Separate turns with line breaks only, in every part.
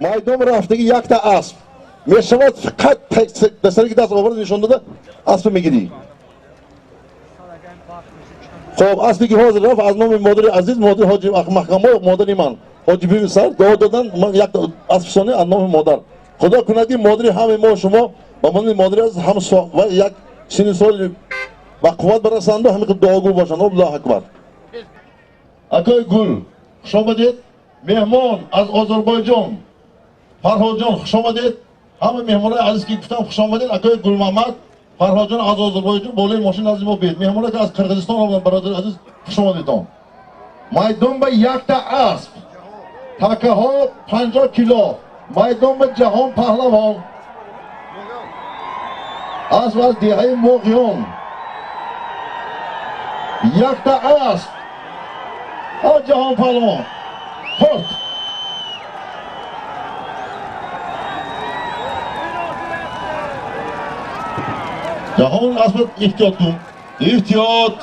Майдон рафтаги якта асп мешавад, фақат дастари ки даст оварда нишон дода асп мегирӣ. Хоб, аспе ки ҳозир рафт аз номи модари азиз, модари ҳоҷи Маҳкамо, модари ман ҳоҷи Биби сар дуо додан, ман як асп соне аз номи модар. Худо кунад ки модари ҳамаи мо шумо ба монанди модари азиз ҳам ва як синни соли ба қувват барасанду ҳамин дуогӯ бошанд. Аллоҳу акбар. Акои гул, хуш омадед. Меҳмон аз Озарбойҷон Фарҳодҷон, хуш омадед. Ҳама меҳмонои азиз ки гуфтам, хуш омадед. Акои Гулмаҳмад Фарҳодҷон аз Озарбойҷон болои мошин назди мо биед. Меҳмоне ки аз Қирғизистон омадан, бародари азиз, хуш омадедон. Майдон ба якта асп, такаҳо 50 кило, майдон ба Ҷаҳон Паҳлавон, асп аз деҳаи Моғиён, якта асп, Ҷаҳон Паҳлавон хорт. Ҷаҳон, асп эҳтиёт кун, эҳтиёт.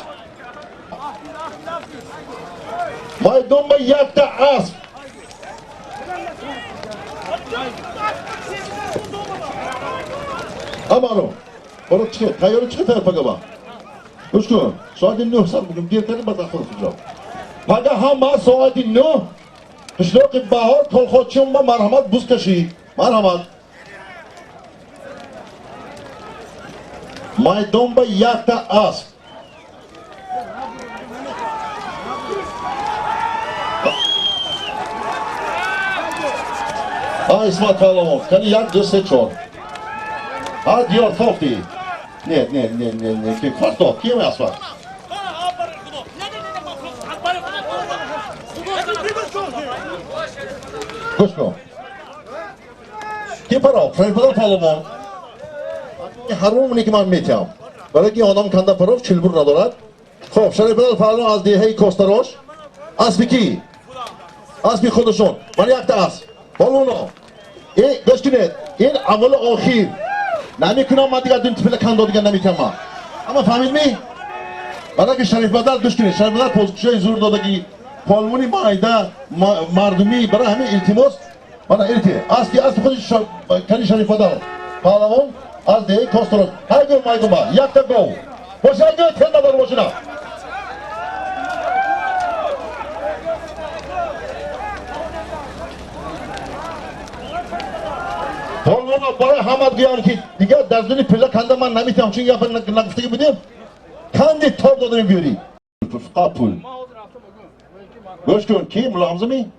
Майдон ба якта асп. Амано боро чиқи тайёри, чиқи тайёр. Пагаба гӯш кун, соати 9 сар мекунем, дер кардем, баъд худ хуҷо. Пага ҳама соати 9 қишлоқи Баҳор, колхозчиён ба марҳамат, буз кашӣ, марҳамат. Майдон ба якта асп. А Исмат Паҳлавон, кани, як, ду, се, чор. А диёр тофти. Не, не, не, не, не, ки фарто ким асфа? Гӯш кун, ки паро Шарифбадал Паҳлавон ҳарумне ки ман метиҳам, барои ки одам канда паров чилбур надорад. Хоб, Шарифбадал Паҳлавон аз деҳаи Костарош, аспи ки? Аспи худашон. Ман якта асп полвоно. Э, гӯш кунед, ин аввалу охир намекунам ман, дигар дун типила кандо дигар наметиҳам ман. Ама фаҳмидми? Барои ки Шарифбадал, гӯш кунед, Шарифбадал позкушои зур додагӣ, полвони майда мардумӣ, барои ҳамин илтимос. Мана илти аспи, аспи худи кани Шарифбадал Паҳлавон аз деҳаи Косторош. Ҳайгӯ, майдума якта гов боша, ҳайгӯ, тел надор бошина. Полвоно, барои ҳамат гӯям ки дигар дар зуни пилла канда ман наметиҳам, чун гапа нагуфтагӣ будем, канди тор додем, биёрӣ фақат пул. Гӯш кун, ки мулоҳамза ми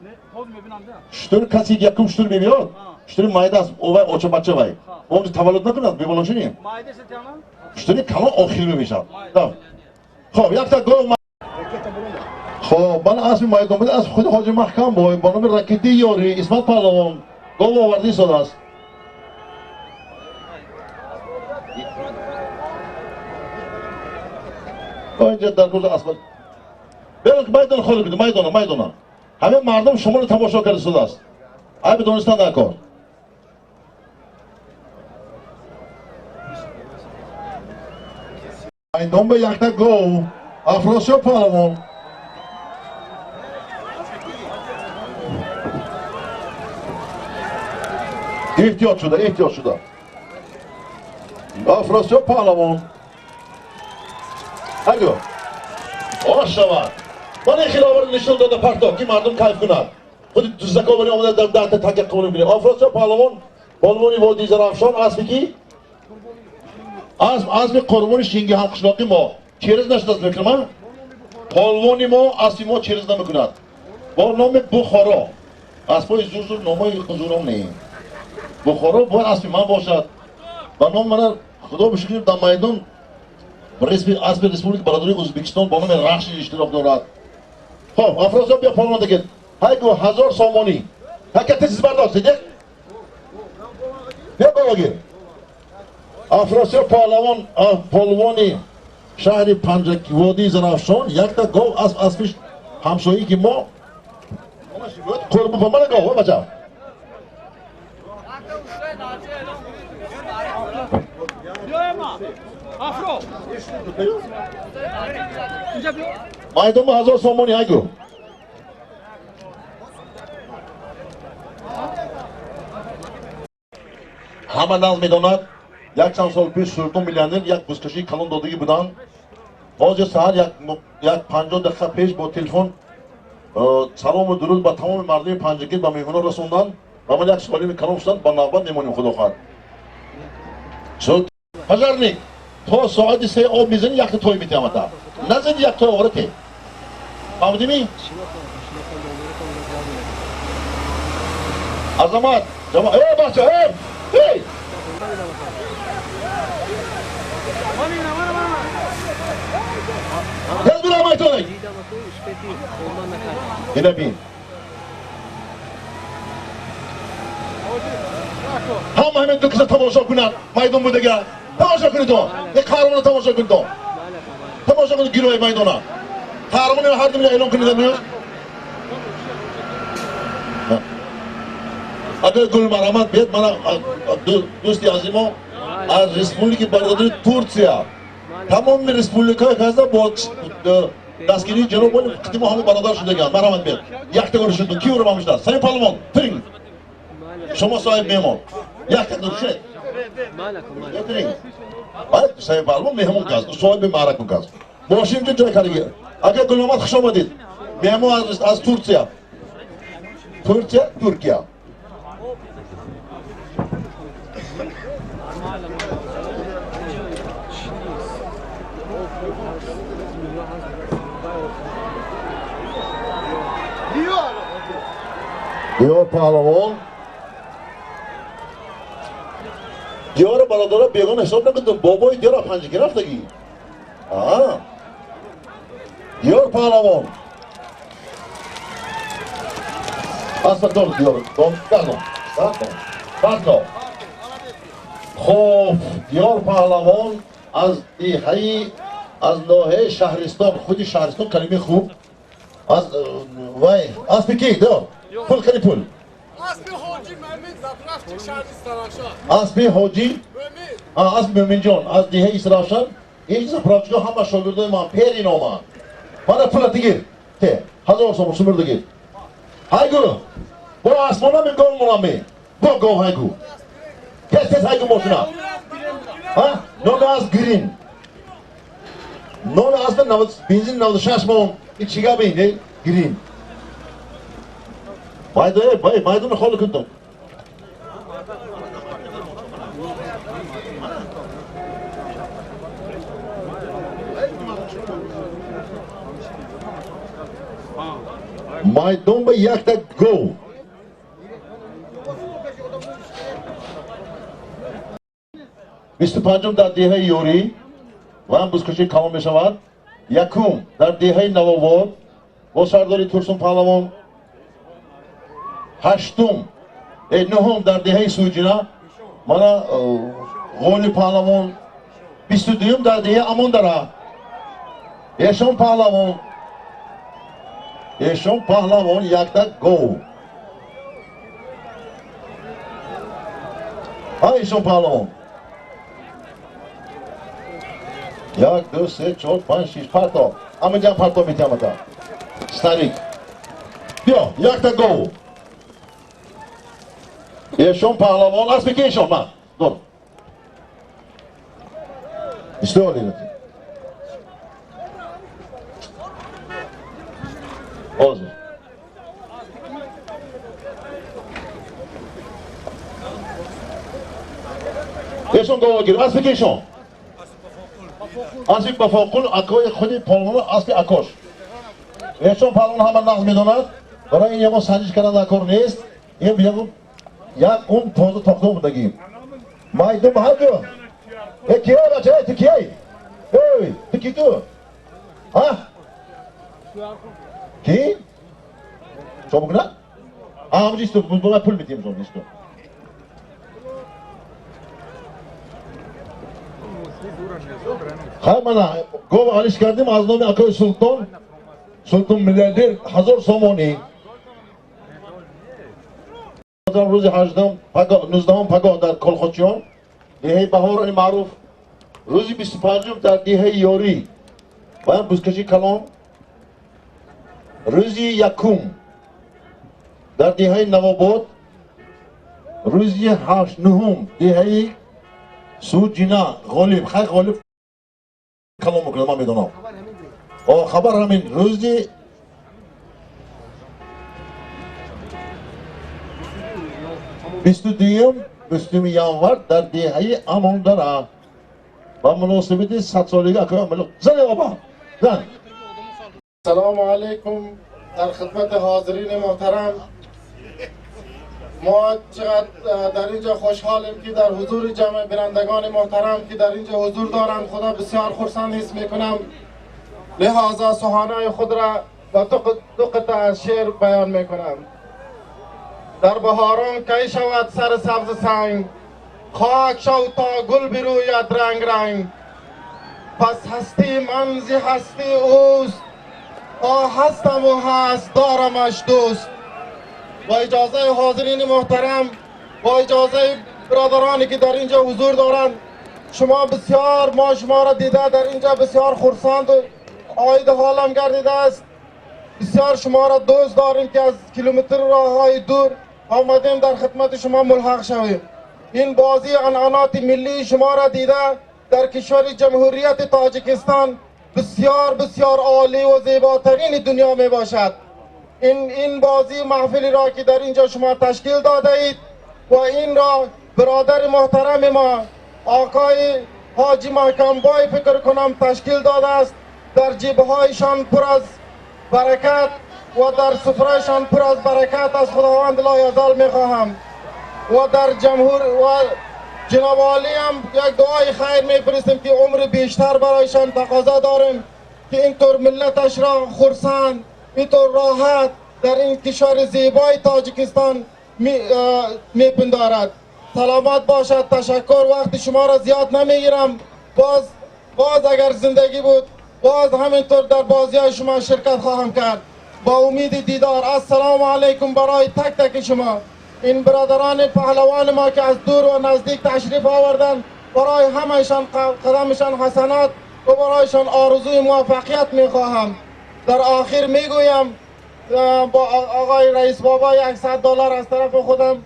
шутур каси якум шутур мебиёд, шутури майда аст, овай оча бача, вай онҷо таваллуд накунад, беболошини шутури калон охир мемешавад. Хоб, якта гов. Хоб, ман аспи майдон буд, асп худи ҳоҷи Маҳкам бой бо номи Ракети Ёри. Исмат Паҳлавон гов оварди истодааст. Инҷа дар куҷо асп берун, майдон холӣ кунед, майдона, майдона. Ҳамин мардум шуморо тамошо карда истодааст, айби донистан дар кор. Майдон ба якта гов, Афросиёб Паҳлавон. Эҳтиёт шуда, эҳтиёт шуда. Афросиёб Паҳлавон, ҳайгӯ, ош шавад. Ман ин хиловаро нишон дода партоб, ки мардум кайф кунад. Худи дуздаковари омада дар даҳта така қабул мекунем. Афросиёб Паҳлавон, полвони водии Зарафшон, аспи ки? Асп, аспи қурбони шинги ҳамқишлоқи мо. Через нашудааст, мекунам, полвони мо, аспи мо через намекунад. Бо номи Бухоро. Аспои зур-зур, номои зуром не. Бухоро бояд аспи ман бошад. Ба ном мана, худо бишукр, дар майдон аспи Республика Бародарии Ӯзбекистон бо номи Рахши иштирок дорад. Хоб, Афросиёб, бия, полвон дагед. Ҳайгу, 1000 сомонӣ. Ҳака тез бардошт, дидед? Бия, бовагир. Афросиёб Паҳлавон, полвони шаҳри Панҷак, водии Зарафшон, якта гов, асп, аспиш ҳамсоӣ ки мо қурбон. Мана гов, бача.
Афро. Инҷа биё.
Майдонма 1000 сомонӣ, ҳайгу. Ҳама нағз медонад, як чанд сол пеш Султон миллионер як бузкашии калон додагӣ буданд. Ҳозир саҳар як 50 дақиқа пеш бо телефон салому дуруд ба тамоми мардуми Панҷакент, ба меҳмонон расонданд ва ман як солими калон шуданд, ба навбат мемонем, худо хоҳад. Пожарник, то соати 3 об мезани, якта той метиҳамата. Назани, як той овара те. Фаҳмидими? Азамат, э бача, э! Эй! Тез бира майтонак. Ина бин. Ҳама ҳамин ду киса тамошо кунад, майдон будага. Тамошо кунед то. Е қаҳрамона тамошо кунед то. Тамошо кунед гирои майдона. Қаҳрамони ҳар ду эълон кунед имрӯз. Агар Гул марҳамат биёд, мана дӯсти азимо аз республики бародари Турция. Тамоми республикаи ҳаста бо дастгирии ҷаноб оли қитимо ҳама бародар шудаган. Марҳамат биёд. Якта гол шуд. Ки ӯро мамишда? Самим палвон, тиринг. Шумо соҳиб меҳмон. Якта гол шуд. Тиринг. Баъд самим палвон меҳмон кас, соҳиби маърака кас. Мошин ҷо ҷой кардагӣ. Агар Гулмамад, хуш омадед. Меҳмон аз Турция. Турция, Туркия. Диёр паҳлавон. Диёра бародаро бегона ҳисоб накунед, бобои Диёра Панҷакент рафтагӣ. Аа. Диёр паҳлавон. Аста дор Диёр, дор, пардон. Пардон. Пардон. Хуб, Диёр паҳлавон аз деҳаи, аз ноҳияи Шаҳристон, худи Шаҳристон калимаи хуб. Аз вай, аспи ки, Диёр? Пул кани пул.
Аспи Ҳоҷи Мӯмин, заправщик шаҳри Истаравшан.
Аспи Ҳоҷи?
Мӯмин.
Асп Мӯминҷон аз деҳаи Истаравшан. Ин заправщик ҳама шогирдои ман перин омад. Мана пула тигир. Те, 1000 сом сумурда гир. Ҳайгу. Бо асмона ми гов монами. Бо гов ҳайгу. Тез тез ҳайгу мошина. Ҳа? Номи асп Грин. Номи асп бензин 96 мон. Ин чӣ гап ин? Грин. Майдон, бай, майдонро холӣ кун. Майдон ба якта гов. 25-ум дар деҳаи Ёрӣ ва ҳам бузкашии калон мешавад. Якум дар деҳаи Навобод бо сардори Турсун паҳлавон. Ҳаштум, нуҳум дар деҳаи Суҷина мана Ғоли паҳлавон. 22-юм дар деҳаи Амондара Эшон паҳлавон. Эшон паҳлавон якта гов. Ҳа, Эшон паҳлавон. Як, ду, се, чор, панҷ, шиш, парто. Аминҷан парто метиҳамата. Старик. Биё, якта гов. Эшон паҳлавон, аспи ки Эшон? Ман. Дор. Исто. Ҳозир. Эшон гова гир. Аспи ки Эшон? Аспи Бафоқул, акои худи палвон, аспи акош. Эшон палвон ҳама нағз медонад. Барои ин ягон санҷиш кардан дар кор нест. Ин ягон як он тоза тохта будагӣ. Майдон ба ҳар ҷо. Э киё бача, э ту киёй? Эй, ту ки ту? Ҳа? Ки? Чо бикунад? А, ҳамаҷо исто, бо пул метиҳем шумо исто. Хай, мана гов алиш кардем аз номи акои Султон, Султон миллиардер 1000 сомонӣ. Рӯзи 18-ум пагоҳ, 19-ум пагоҳ дар Колхочиён, деҳаи Баҳор маъруф. Рӯзи 25-ум дар деҳаи Ёрӣ ва ҳам бузкашии калон. Рӯзи якум дар деҳаи Навобод. Рӯзи 8-9 деҳаи Суҷина ғолиб, хай ғолиб калом мекунад, ман медонам. Хабар ҳамин рӯзи 22 январ дар деҳаи Амондара ба муносибати 100-солигии акои Амалиқ. Зан оба, зан.
Салому алайкум дар хидмати ҳозирини муҳтарам. Мо чақадр дар инҷо хушҳолем ки дар ҳузури ҷамъ бинандагони муҳтарам ки дар инҷо ҳузур доранд, худо бисёр хурсанд ҳис мекунам. Лиҳозо суханои худро ба ду қитъа аз шеър баён мекунам. Дар баҳорон кай шавад сар сабз санг, хок шав то гул бируяд ранг ранг. Пас ҳастии ман зи ҳастии ӯст, то ҳастаму ҳаст дорамаш дӯст. Бо иҷозаи ҳозирини муҳтарам, бо иҷозаи бародароне ки дар инҷо ҳузур доранд, шумо бисёр мо шуморо дида дар инҷо бисёр хурсанд оиди ҳолам гардидааст. Бисёр шуморо дӯст дорем ки аз километр роҳҳои дур омадем дар хидмати шумо мулҳақ шавем. Ин бозии анъаноти миллии шуморо дида дар кишвари Ҷумҳурияти Тоҷикистон бисёр бисёр олӣ ва зеботарини дунё мебошад. Ин бозии маҳфилиро ки дар инҷо шумо ташкил додаед ва инро бародари муҳтарами мо оқои ҳоҷи Маҳкамбой фикр кунам ташкил додааст, дар ҷибҳояшон пур аз баракат ва дар суфраашон пур аз баракат аз Худованд лоязал мехоҳам. Ва дар ҷумҳур ва ҷаноби олӣ ҳам як дуои хайр мефиристем ки умри бештар барояшон тақозо дорем ки интур миллаташро хурсанд, интур роҳат дар ин кишвари зебои Тоҷикистон мепиндорад. Саломат бошад. Ташаккур. Вақти шуморо зиёд намегирам. Боз агар зиндагӣ буд боз ҳаминтур дар бозиҳои шумо ширкат хоҳам кард. Бо умеди дидор. Ассалому алайкум барои так таки шумо. Ин бародарони паҳлавони мо ки аз дур ва наздик ташриф оварданд, барои ҳамаашон қадамашон ҳасанот ва барояшон орзуи муваффақият мехоҳам. Дар охир мегӯям бо оғои раис бобо $100 аз тарафи худам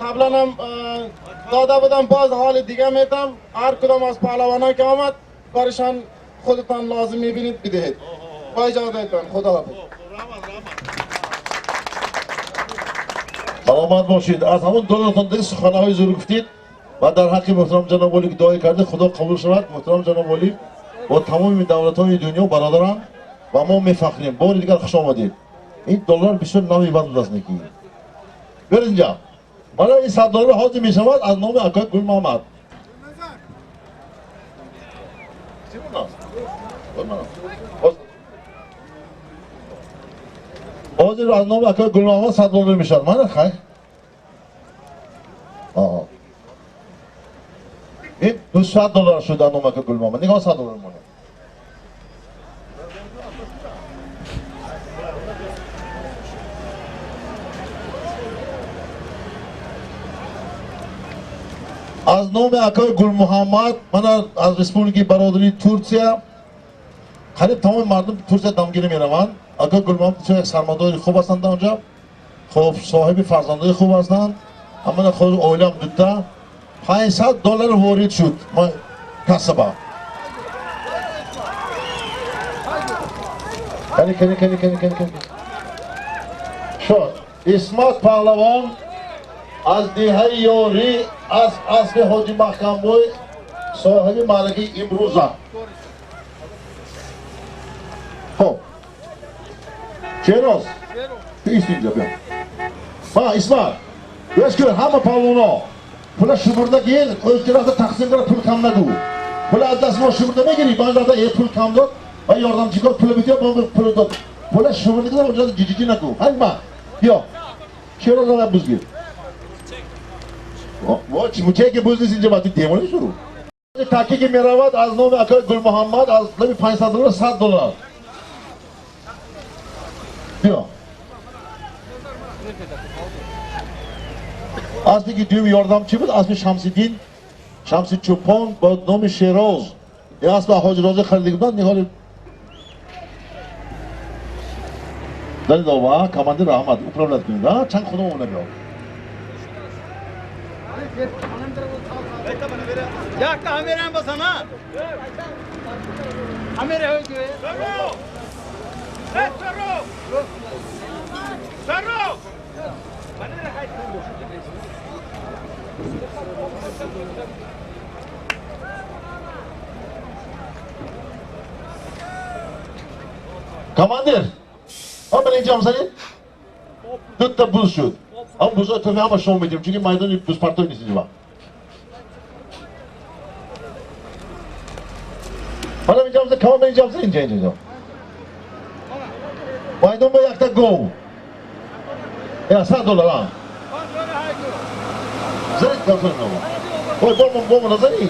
қаблан ҳам дода будам, боз ҳоли дига метам. Ҳар кудом аз паҳлавонон ки омад барашон худатон лозим мебинед бидиҳед. Бо иҷозатон, худоҳофиз.
Саломат бошед. Аз ҳамон долларатон дига суханаҳои зур гуфтед ва дар ҳаққи муҳтарам ҷаноби олӣ ки дуое кардед, Худо қабул шавад. Муҳтарам ҷаноби олӣ бо тамоми давлатҳои дунё бародаранд ва мо мефахрем. Бори дигар хуш омадед. Ин доллар бисёр нави бад будааст неки. Биёред инҷа. Мана ин 100 доллар ҳозир мешавад аз номи акои Гулмаҳмад. Ҳозир аз номи акои Гулмаҳмад 100 доллар мешавад. Мана хай. Ин 200 доллар шуд аз номи акои Гулмаҳмад. Нигоҳ 100 доллар монед. Аз номи акои Гулмуҳаммад, мана аз Республикаи Бародарии Турсия, қариб тамоми мардум Турсия дамгирӣ мераванд. Акои Гулмуҳаммад бисёр як сармадори хуб ҳастанд дар онҷа. Хуб, соҳиби фарзандои хуб ҳастанд. Ҳамана худ оилаам дута. 500 доллар ворид шуд касаба. Кани, кани, кани, кани, кани, кани. Шуд. Исмат паҳлавон аз деҳаи Ёрӣ, аз асли ҳоҷи Маҳкамбой, соҳиби маъракаи имрӯза. Хоб. Шероз, ту ист инҷа биё. Ма, Исмат, гӯш кун, ҳама паҳлавоно пула шумурда гир, ӯз ки рафта тақсим кара, пул кам нагӯ. Пула аз даст мо шумурда мегирӣ, баъд рафта пул кам дод, ва ёрдамчико пула бидиё, бо пул дод. Пула шумурда гир, онҷо ҷиҷиҷи нагӯ. Ҳай ма, биё. Шероз ра бузгир. Во, чӣ ки буз нест инҷа, ба ту демони шурӯъ. Таки ки меравад аз номи акои Гулмуҳаммад аз номи 500 доллар 100 доллар. Биё. Асли ки дуюм ёрдамчӣ буд, асли Шамсиддин, Шамси Чӯпон бо номи Шероз. Ин асл ҳоҷи Розӣ харида буданд, ниҳоли Далидова, командир раҳмат, управлять кунед, а? Чанд худо омада биё. Командир, ҳам инҷа ҳамсарӣ? Ду та буз шуд. Ҳам бузҳои тофи ҳама шумо медиҳем, чунки майдони бузпартой нест инҷа. Мана инҷа ҳамсарӣ, командир инҷа ҳамсарӣ, инҷа, инҷа. Майдон бо якта гов. Я, $100, а? Зарид консол намо. Ой, бо мо назарӣ.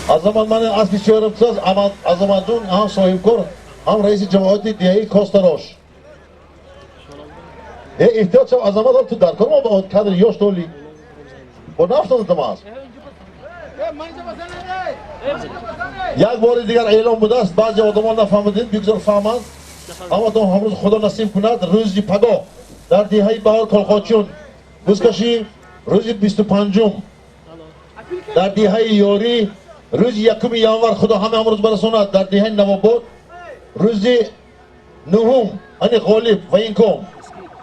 Азамат ман аз бисёрам таз, Азамат ҷон ҳам соҳибкор, ҳам раиси ҷамоати деҳаи Костарош. Эҳтиёт шав, Азамат ҳам ту дар кор мо ба кадр ёш доли. Бо нафтодатам аст. Як бори дигар эълон будааст, баъзе одамон нафаҳмидед, бигзор фаҳманд. Аммо то ҳамрӯз Худо насиб кунад, рӯзи пагоҳ дар деҳаи Баҳор Колхочун бузкашӣ, рӯзи 25-ум дар деҳаи Ёрӣ, рӯзи 1 январ Худо ҳама ҳамрӯз барасонад дар деҳаи Навобод, рӯзи 9-ум ани Ғолиб ва Инком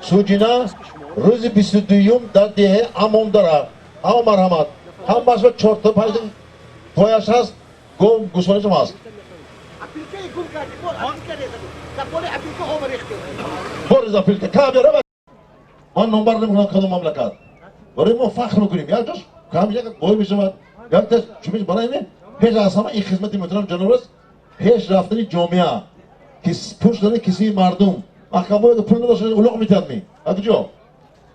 Суҷина, рӯзи 22-юм дар деҳаи Амондара. Ҳама марҳамат, ҳамааш ба 4 та 5 пояш ҳаст, гов гӯсфандашам ҳаст. Борис апилка камера. Ман номбар намекунам кадом мамлакат. Барои мо фахр мекунем. Як ҷош кам як бой мешавад, як ҷош чумиш. Барои ин пеш аз ҳама ин хизмати муҳтарам ҷаноб аст, пеш рафтани ҷомеа, ки пул шудани кисаи мардум. Маҳкамаҳое ки пул надошта улоқ метиҳад ми. А куҷо?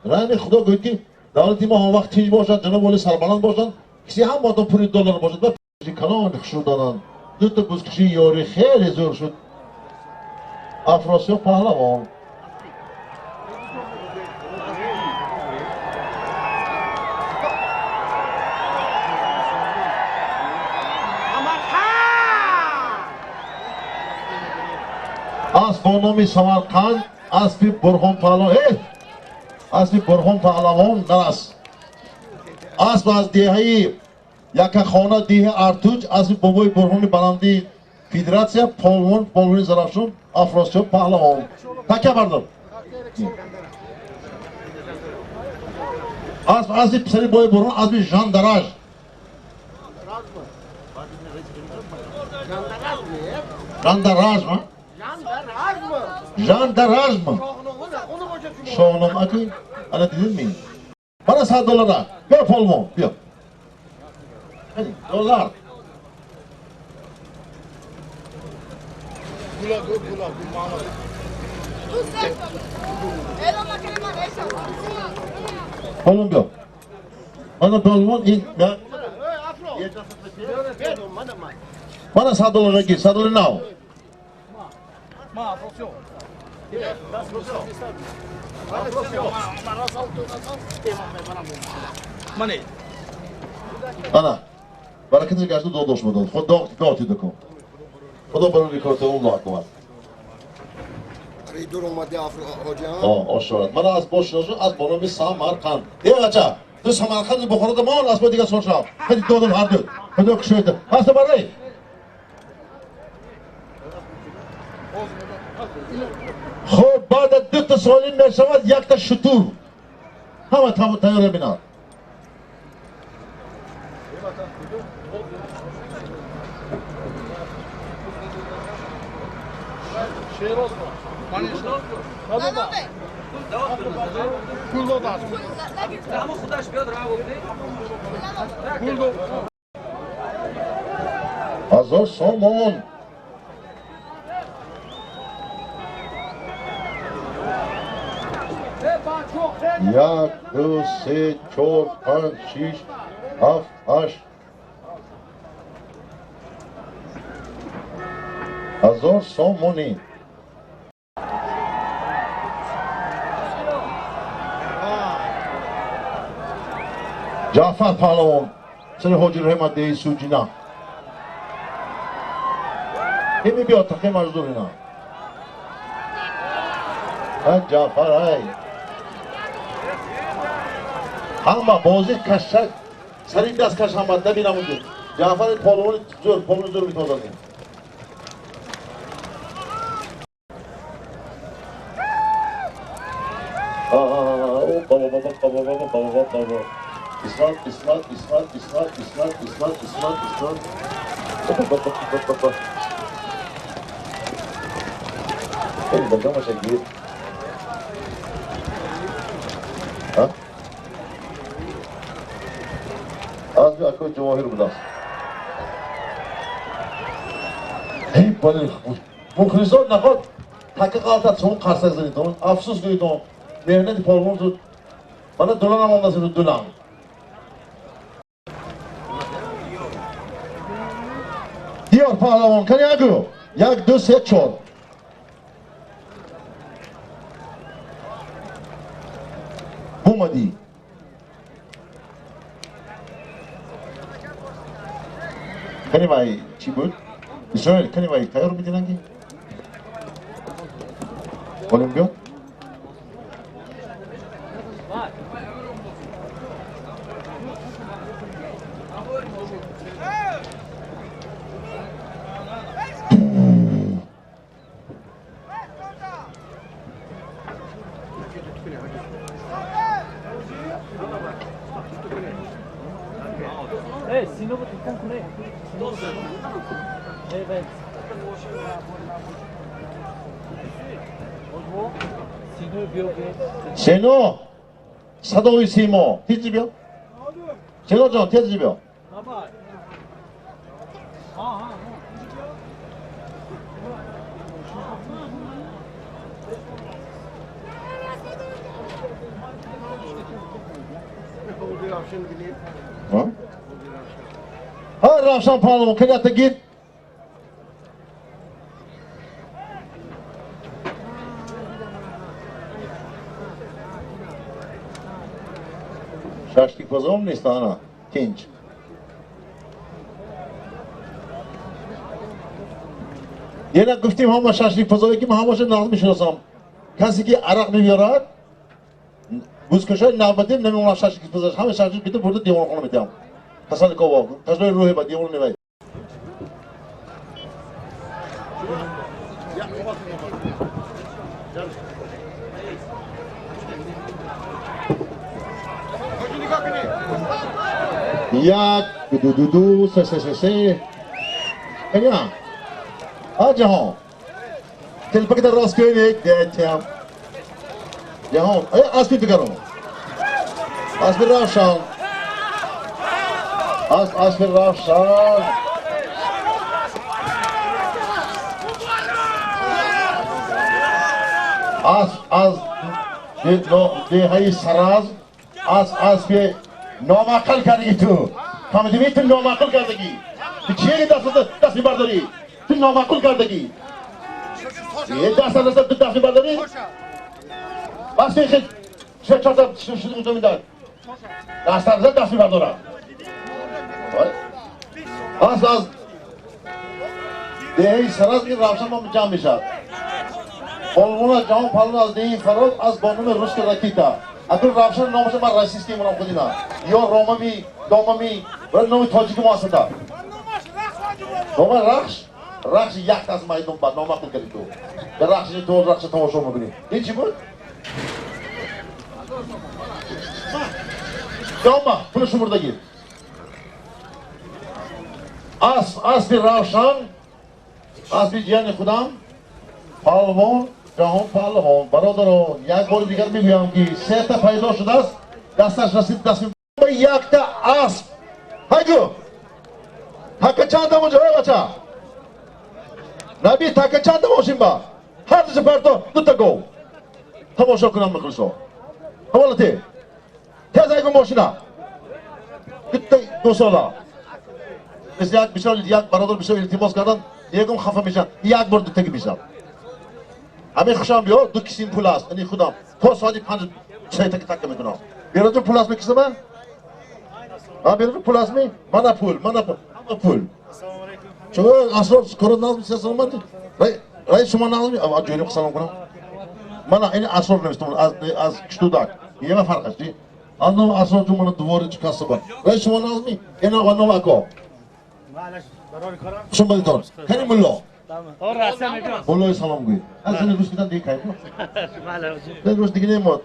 Раҳми Худо гӯяд ки давлати мо ҳам вақт тинҷ бошад, ҷаноб оли сарбаланд бошанд, киси ҳам одам пули доллар бошад. Ва калон хушрӯ доданд. Ду та бузкашии ёрӣ хеле зӯр шуд. Афросиёб паҳлавон. Асп бо номи Самарқанд, аспи Бурхон паҳлавон. Аспи Бурхон паҳлавон нарас. Асп аз деҳаи Якахона, деҳаи Артуҷ, аспи бобои Бурҳони баланди федератсия, полвон, полвони Зарафшон, Афросиёб паҳлавон. Такя бардор. Асп аспи писари бобои Бурҳон, аспи Жандараж. Жандараж, ма? Жандараж ма? Шоҳном аки, ана дидин ми? Мана $100. Биё полвон, биё. Доллар. Полвон биё. Мана полвон ин мана $100 гир, $100 нав. Ана, баракаташ гашту додош медод. Худо дод дикун. Худо барои корта Аллоҳ акбар.
Дур омади ҳоҷа.
Ошорат. Мана аз бош нашуд, аз бо номи Самарқанд. Эй бача, ту Самарқанд Бухорода мон, аз бо дигар сол шав. Хеле додам ҳар ду. Худо кушояд. Ҳаста барои. Хуб, баъд аз ду та соли мешавад як та шутур. Ҳама тайёр бинад. Ҳазор сомон. Як, ду, се, чор, панҷ, шиш, ҳафт, ҳашт. 1000 сомонӣ. Ҷаъфар паҳлавон, сари ҳоҷи Раҳим деҳи Суҷина. Ими биё тақи маҷдур ина. Ай Ҷаъфар ай. Ҳама бозӣ кашак сари даст каш ҳама набинам унҷо. Ҷаъфар паҳлавони зӯр, паҳлавони зӯр метозад. İsmat, İsmat, İsmat, İsmat, İsmat, İsmat, İsmat, İsmat. Hop hop hop hop hop. Oğlum Ha? Az bir akıl cevahir bu da. Hey bana мухлисон наход така қалта сон қарсак занидон, афсус гӯйдон, меҳнати полвон зуд. Мана дулан амондаси дулан. Диёр паҳлавон, кани агу. 1 2 3 4. Бумадӣ. Кани вай чӣ буд? Исроил, кани вай тайёр мединанги? Олимпиад? Сено, садои симо, тез биё. Сено ҷон, тез биё. Ҳа, Равшан паҳлавон, канята гир. Шашликпазом нест ана, тинч. Яна гуфтим ҳама шашликпазое ки ман ҳамаша нағз мешиносам. Касе ки арақ мебиёрад, гӯзкашои навбатим намемонад шашликпазаш. Ҳама шашлик бита бурда девонхона метиҳам. Ҳасан Кобов, тажрои рӯҳи ба девон невай. 1 2 2 2 3 3 3. Каня. А ҷаҳон. Телпакта рост кунед, детям. Ҷаҳон, ай аспи дигарон. Аспи Равшан. Аспи Равшан. Асп аз деҳаи Саразм, аспи номаъқул кардагӣ ту. Фаҳмидӣ? Ту номаъқул кардагӣ. Ту чие даст мебардорӣ? Ту номаъқул кардагӣ. Даст даст ту даст мебардорӣ? Бас хел се чорта шуд медад. Даст даст мебардорад. Аз деҳаи Саразм ин Равшан мо ҷамъ мешавад. Полвона ҷаҳон палвон аз деҳаи Фарод аз бо номи Русский ракита. Акун Равшан номаша ман российский монам худина. Ё ромами, домами, вале номи тоҷики мо ҳастанда. Нома Рахш, Рахш якта аз майдон бад номаъқул кардӣ ту. Дар Рахши ту Рахша тамошо мекунӣ. Ин чӣ буд? Дома, пули шумурдагӣ. Аспи Равшан, аспи ҷияни худам, палвон, ҷаҳон паҳлавон. Бародарон, як бори дигар мегӯям ки сета пайдо шудааст, дасташ расид даст якта асп. Ҳайгу. Така чанда мошин, эй бача? Наби така чанда мошин ба? Ҳар душа парто дута гов. Тамошо кунам мухлисо. Ҳаволати. Тез айгу мошина. Дута гусола. Мисли як бисёр як бародар бисёр илтимос кардан, ягон хафа мешаванд. Як бор дутаги мешавад. Ҳамин хушам биё, ду кисим пул аст, ини худам. То соати 5 сайтаки такка мекунам. Бероҷон пул аст мекисама? Берун пул ҳастми? Мана пул, мана пул, ҳама пул. Шумо асрор кора назм салом ман. Раис шумо назм ҷойим салом кунам. Мана ин асрор навиштам аз киштудак. Ема фарқ аст. Аз ном асрор ҷун мана двори чи касба бар. Раис шумо назми? Ина ва ном ако. Хуш омадитон. Кани мулло. Муллои салом гӯед. Аз ин рӯз кидан дига кай. Рӯз дига немод.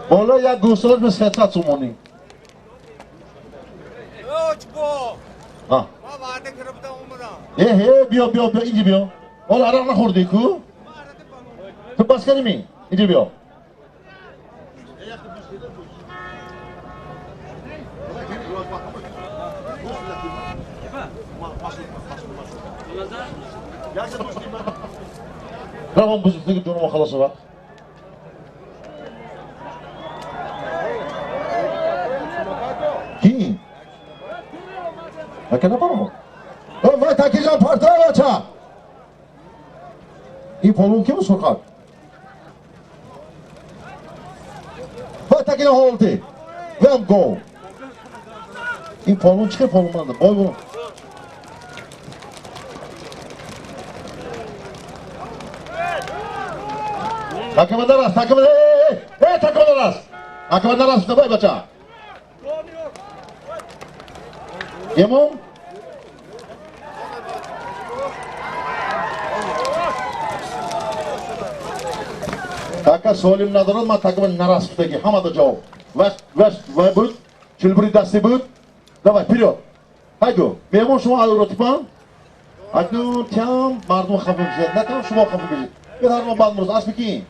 Боло як гӯсолаш ба 300 сомонӣ. Э, биё, биё, биё, инҷа биё. Ҳоло арақ нахӯрдӣ ку? Ту бас кардӣ ми? Инҷа биё. Равон бузурги ҷономо халос шавад. Ки? Ака напаро. Вай такиҷан парта бача. Ин полон ки буд сурхак? Вай такиҷан ҳолти. Вам гол. Ин полон чӣ полон манда? Бой бо. Такима нараст, такима, э, такима нараст. Такима нараст, давай бача. Имом? Така солим надорад, ман такима нараст гуфтаги, ҳамада ҷавоб. Ваш, ваш, вай буд, чилбури дасти буд. Давай, вперед. Ҳайгу, меҳмон шумо алротипан? Акнун тям мардум хафа мешавад, на там шумо хафа мешавед. Бир баъд мурз, аспи ки?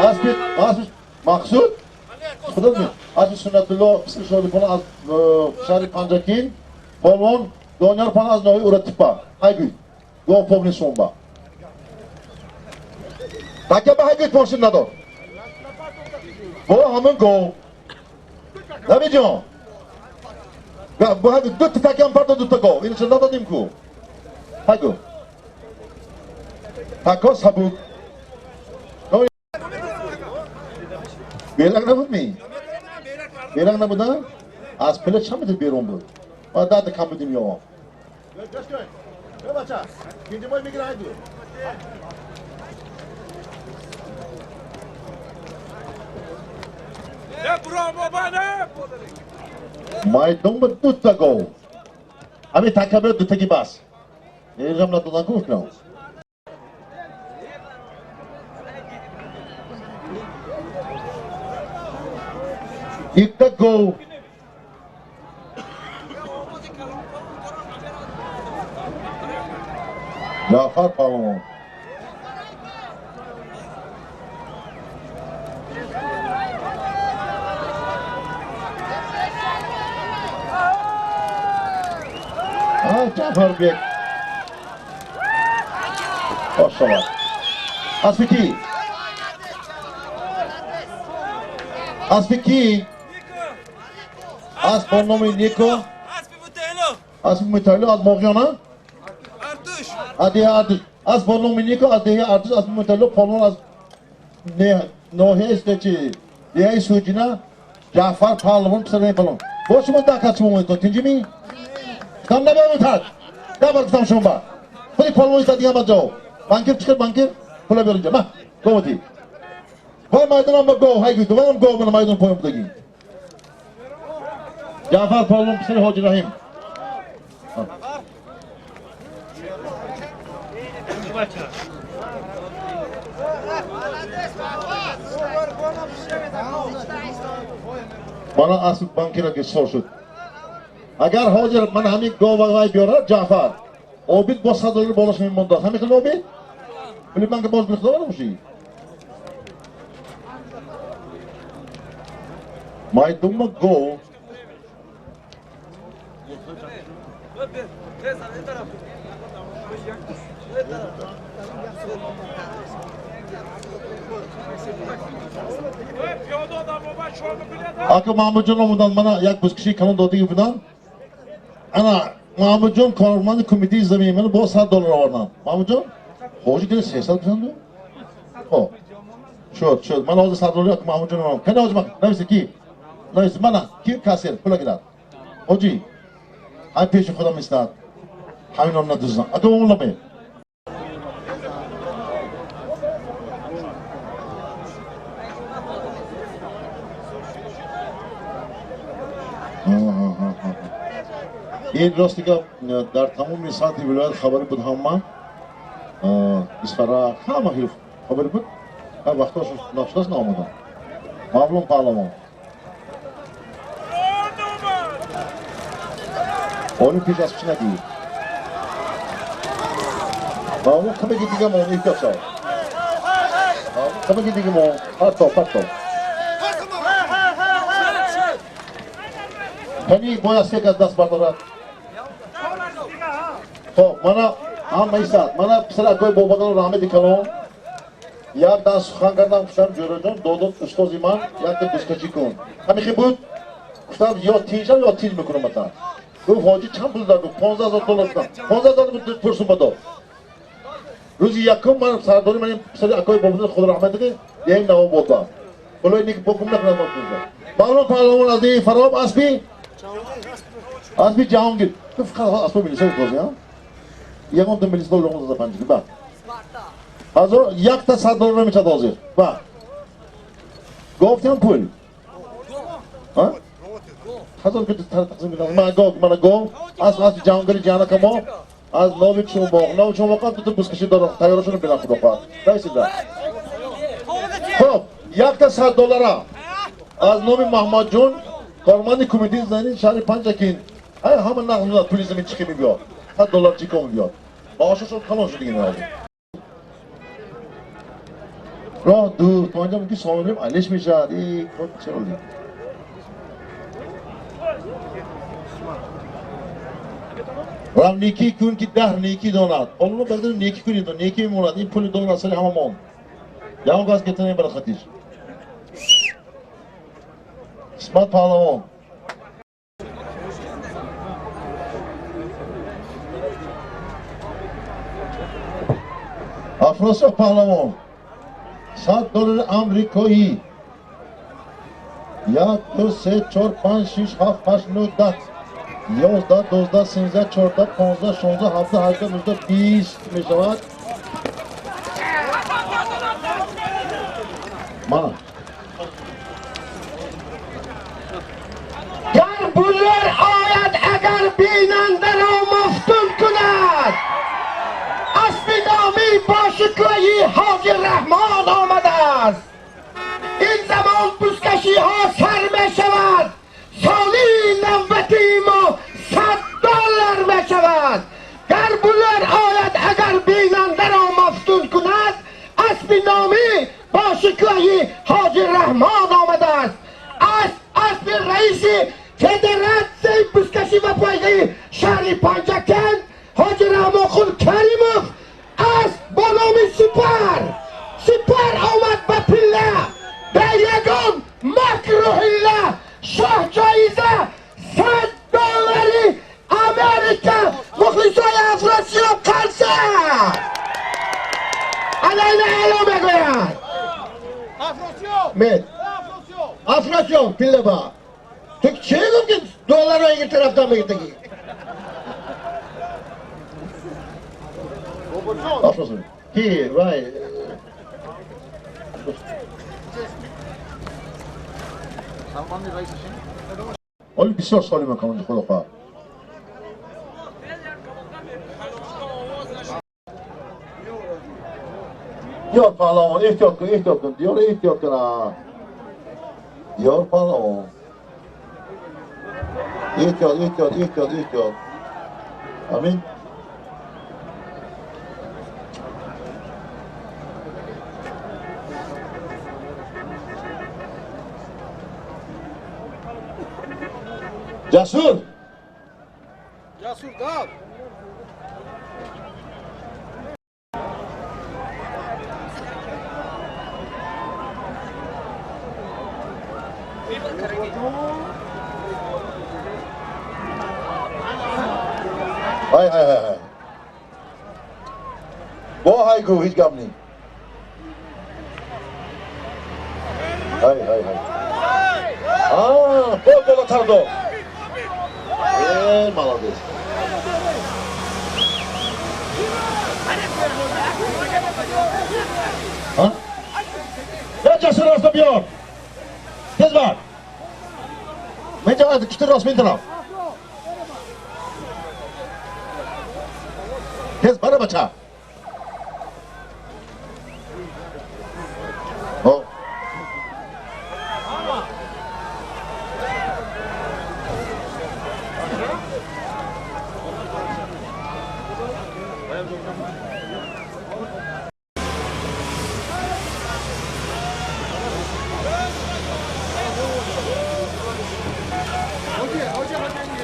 Аспи, аспи Мақсуд? Худо ми? Аспи Суннатулло писар Шодипон аз шаҳри Панҷакин, полвон Дониёр пон аз ноҳияи Уратипа. Ҳайгӯй. Го помни шумба. Така ба ҳайгӯй пошин надор. Бо ҳамон гов. Набиҷон. Бо ҳайгӯй ду та такям парда ду та гов. Инро надодим ку. Ҳайгӯ. Тако сабук. Белак набуд ми? Белак набуда? Аз пила чанд метр берун буд? Ма дада кам будим ё. Майдон ба дута гов. Ҳамин така биёд дутаги бас. Ержам надодан ку кунам. Икта гов. Ҷаъфар паҳлавон. Ҷаъфар бек. Хош шавад. Аспи кӣ? Аспи кӣ? Асп бо номи Нико. Аспи Мутайло аз Моғиёна? Аз деҳаи Артуш. Асп бо номи Нико аз деҳаи Артуш, аспи Мутайло полвон аз ноҳияи чи деҳаи Суҷина Ҷаъфар паҳлавон писари паҳлавон. Бо шумо даҳ кас шумо монед, тинҷи ми? Гуфтам набарутад. Даҳ бор гуфтам шумо ба. Худи паҳлавон истад дигар ба ҷавоб. Банкир чӣ кард банкир? Пула биёр инҷа. Ма, гомоти. Вай майдонам ба гов, ҳай гуфт. Вайам гов мана майдон поён будагӣ. Ҷаъфар паҳлавон писари Ҳоҷи Раҳим. Мана асп банкира ки сор шуд. Агар ҳозир ман ҳамин гова вай биёрад Ҷаъфар, Обид бо 100 доллар болош мемондад. Ҳамин хел Обид? Пули банка боз бихудо набошӣ? Майдонма гов. Ака Маҳмудҷон омаданд, мана як бузкишии калон додагӣ буданд. Ана Маҳмудҷон корманди кумитаи замин мана бо 100 доллар оварданд. Маҳмудҷон, ҳоҷи кида 300 гузанду? Хо. Шуд, шуд. Ман ҳозир сардорӣ Маҳмудҷон ман. Кани ҳозир нависи ки? Нависи мана ки кассир пула гирад. Ҳоҷӣ, ҳай пеши худам истад. Ҳаминам надуздам. Ака оғламе. Ин рости гап дар тамоми сатҳи вилоят хабаре буд ҳама. Исфара ҳама хабаре буд. Ҳар вақтош нашудааст наомадам. Мавлон паҳлавон. Олим пеш аз чӣ нагӯй. Мавлон каме дига мон эҳтиёт шав. Каме дига мон парто парто. Кани бояд се кас даст бардорад. Хоб, мана ҳама истад. Мана писаракҳои бобадан раҳмати калон. Як даст сухан кардам, гуфтам ҷӯраҷон, додод устози ман якта бузкашӣ кун. Ҳамихи буд, гуфтам ё тинҷам ё тинҷ мекунам ата. Гуфт ҳоҷӣ чанд пул дод? Гуфт 15,000 доллар додам. 15,000 пурсум ба дод. Рӯзи якум ман сардори ман писари акои бобадан худо раҳмат кунад, яим навободам. Пулои ники бокум накунад ман пулда. Мавлон паҳлавон аз деҳи Фароб аспи Ҷаҳонгир. Ту фақат аспо милисо бозӣ, ҳа? Ягон ду милис доллар он за панҷ ба. Ҳазор якта 100 доллар намешад ҳозир. Ба. Гуфтам пул. Ҳа? Ҳазор ки тақсим кардам. Ман гов, ман гов, аз Ҷаҳонгири ҷаҳанакамо, аз нови чумоқ, нови чумоқ ҳам ту бузкашӣ дорад, тайёрашонро бинам худо хоҳад. Раисида. Хоб, якта 100 доллара аз номи Маҳмадҷон, корманди кумитаи замини шаҳри Панҷакент. Ай ҳама нақл мекунад пули замин чӣ мебиёд. 100 доллар чӣ ком мебиёд. Маошашон калон шуд дига ҳозир. Роҳ дур, то инҷа мумкин сомоним алиш мешавад. Эй, кор чаро ли? Рав некӣ кун ки даҳр некӣ донад. Оллоҳ бардор некӣ кунед, некӣ мемонад. Ин пули доллар аз сари ҳама монд. Ягон кас гирифта намебарад хатиш. Қисмат паҳлавон. Афросиёб паҳлавон. 100 доллари амрикоӣ. 1, 2, 3, 4, 5, 6, 7, 8, 9, 10, 11, 12, 13, 14, 15, 16, 17, 18, 19, 20 мешавад. Мана.
Гар буллар ояд агар бинанда ро мафтун кунад, аспи номӣ бо шукӯҳи ҳоҷи Раҳмон омадааст. Ин замон бузкашиҳо сар мешавад. Соли навбати мо 100 доллар мешавад. Гар буллар ояд агар бинанда ро мафтун кунад, аспи номӣ бо шукӯҳи ҳоҷи Раҳмон омадааст. Аспи раиси федератсияи бузкашӣ ва пойгаи шаҳри Панҷакент ҳоҷи Раҳмонқул Каримов асп бо номи Сипар. Сипар омад ба пилла, ба ягон макру ҳилла, шоҳ ҷоиза 100 доллари Америка. Мухлисои Афросиёб қарса. Ана ина эълон мегӯяд. Мед. Афросиёб пилла ба. Ту чӣ гуфти долларро ин тарафтан мегиртагӣ?
Афросиёб. Ки вай оли бисёр соли мекунам худо хоҳад. Диёр паҳлавон, эҳтиёт кун, эҳтиёт кун, диёр эҳтиёт кун. Диёр паҳлавон. Эҳтиёт, эҳтиёт, эҳтиёт, эҳтиёт. Амин. Ҷасур.
Ҷасур гап.
Ҳай ҳай ҳай ҳай. Бо ҳай гӯ, ҳеҷ гап ни. Ҳай ҳай ҳай. Бо болотар до. Э, молодец. Ҳа? Я ҷасур роста биёр. Тез бар. Мен ҷа кишти рост мен тараф. Тез бара бача. О.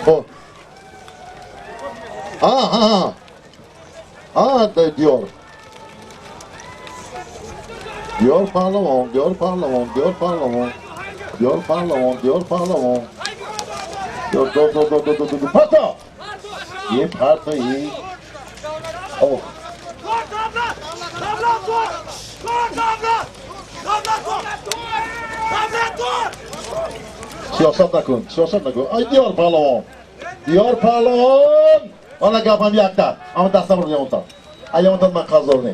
Хоб. А, а, диёр. Диёр паҳлавон, диёр паҳлавон, диёр паҳлавон. Диёр паҳлавон, диёр паҳлавон. Диёр до до до до до до. Парто! Е парто е. Ох. Сиёсат накун, сиёсат накун. Ай диёр паҳлавон. Диёр паҳлавон. Ана гапам якта. Ама дастам ро ямонтан. Ай ямонтан ман қарздор не.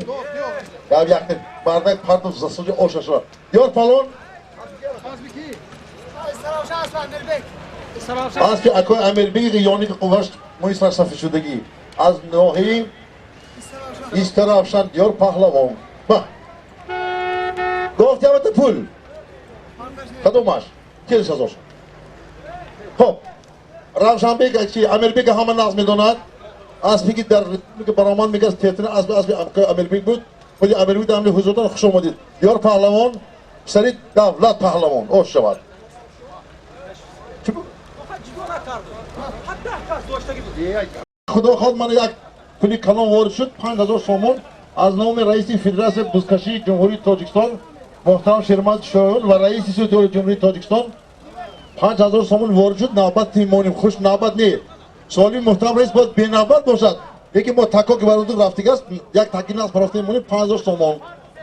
Гап якта бардак партов засуҷи ошаша. Диёр паҳлавон. Аспи акои Амирбеги ёни ки қувваш мӯи сар сафед шудагӣ. Аз ноҳияи Истаравшан диёр паҳлавон. Ба. Гуфт ямата пул. Кадомаш? Келиш аз ош. Хоб. Равшанбек чи Амирбек ҳама нағз медонад. Аспи ки дар республика баромад мекард тетина аспи аспи Амирбек буд. Худи Амирбек дар ҳузуртон хуш омадед. Диёр паҳлавон, писари Давлат паҳлавон. Ош шавад. Худо хоҳад мана як пули калон ворид шуд, 5000 сомон аз номи раиси Федератсияи бузкашии Ҷумҳурии Тоҷикистон муҳтарам Шермад Шоён ва раиси Суди Олии Ҷумҳурии Тоҷикистон 5000 сомон ворид шуд. Навбат мемонем, хуш навбат не. Суоли муҳтарам раис бояд бенавбат бошад. Лекин мо тако ки бароду рафтигаст, як таки нағз парафта мемонем 5000 сомон.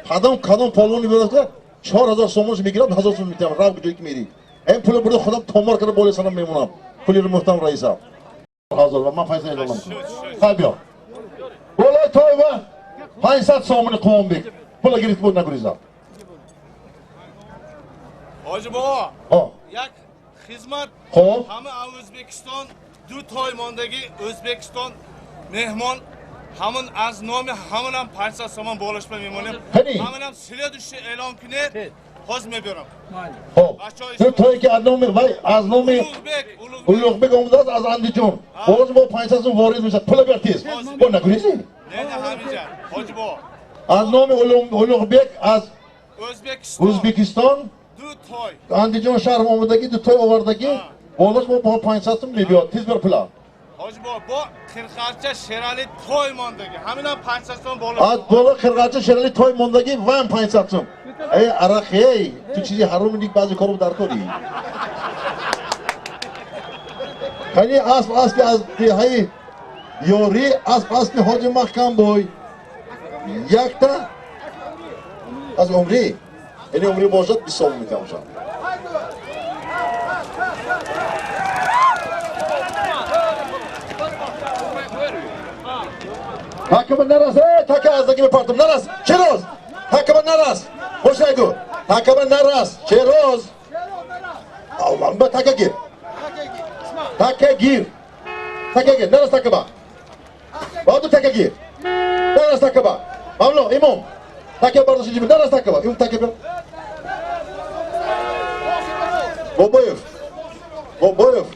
Кадом кадом полони мерафта 4000 сомонш мегирам, 1000 сомон метиҳам. Рав куҷое ки мерӣ. Ин пулро бурда худам томор карда болои сарам мемонам. Пули муҳтарам раиса. 1000 ва ман 500 эълон мекунам. Хай биё. Болои тойва 500 сомони Қувонбек. Пула гирифт буд нагуризам.
Ҳоҷи бобо, як хизмат ҳама Ӯзбекистон ду той мондагӣ Ӯзбекистон меҳмон ҳамон аз номи ҳамонам 500 сомон болошба мемонем. Ҳамонам следующий эълон кунед, ҳоз мебарам.
Хоб. Ду тое ки аз номи вай аз номи Улуғбек омадааст аз Андиҷон. Боз бо 500 сом ворид мешавад. Пула биёр тез. Бо нагуризӣ?
Не, не, ҳаминҷа. Ҳоҷи бобо.
Аз номи Улуғбек аз Ӯзбекистон
ду той
Андиҷон шаҳр омадагӣ ду той овардагӣ болош бо 500 сом мебиёд. Тез биёр пула.
Ҳоҷи бобо, бо қирқарча Шерали той мондагӣ. Ҳаминам 500 сом боло.
Аз боло қирқарча Шерали той мондагӣ ваам 500 сом. Эй арақ эй, ту чизи ҳаром ник баъзе корро дар корӣ. Кани асп аспи аз деҳаи ёрӣ, асп аспи ҳоҷи Маҳкамбой. Якта аз умрӣ. Яъне умрӣ бошад 20 сом метавоншад. Ҳакама нарас, э, така аздаги мепартам, нарас, Шероз, ҳакама нарас, хош нагӯ, ҳакама нарас, Шероз, ба така гир, така гир, така гир, нарас такаба, баъду така гир, нарас такаба, мамло, имом, така бардоши ҷиби, нарас такаба, имом така бир, Бобоев, Бобоев,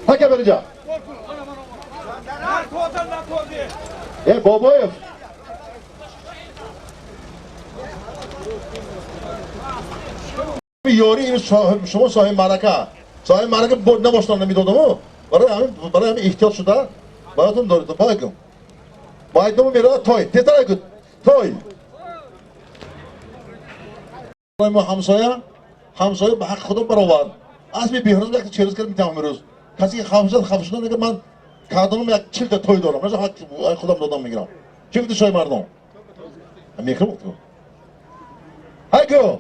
така бериҷа. Е, Бобоев. Ёри ин шумо соҳиби маърака. Соҳиби маърака набоштан намедодаму. Барои ҳамин эҳтиёт шуда баротон доред. Байкум. Байдому меравад той. Тезтар айку. Той. Мо ҳамсоя, ҳамсоя ба ҳаққи худо баровард. Аспи беҳрӯз як черӯз кард метавонам имрӯз. Касе ки хаф шуд, хаф шуда мегӯяд ман кадом як 40 та той дорам. Наша ҳақ худам додам мегирам. Чӣ гуфти шоҳи мардон? Мекунам гуфту. Ҳайку.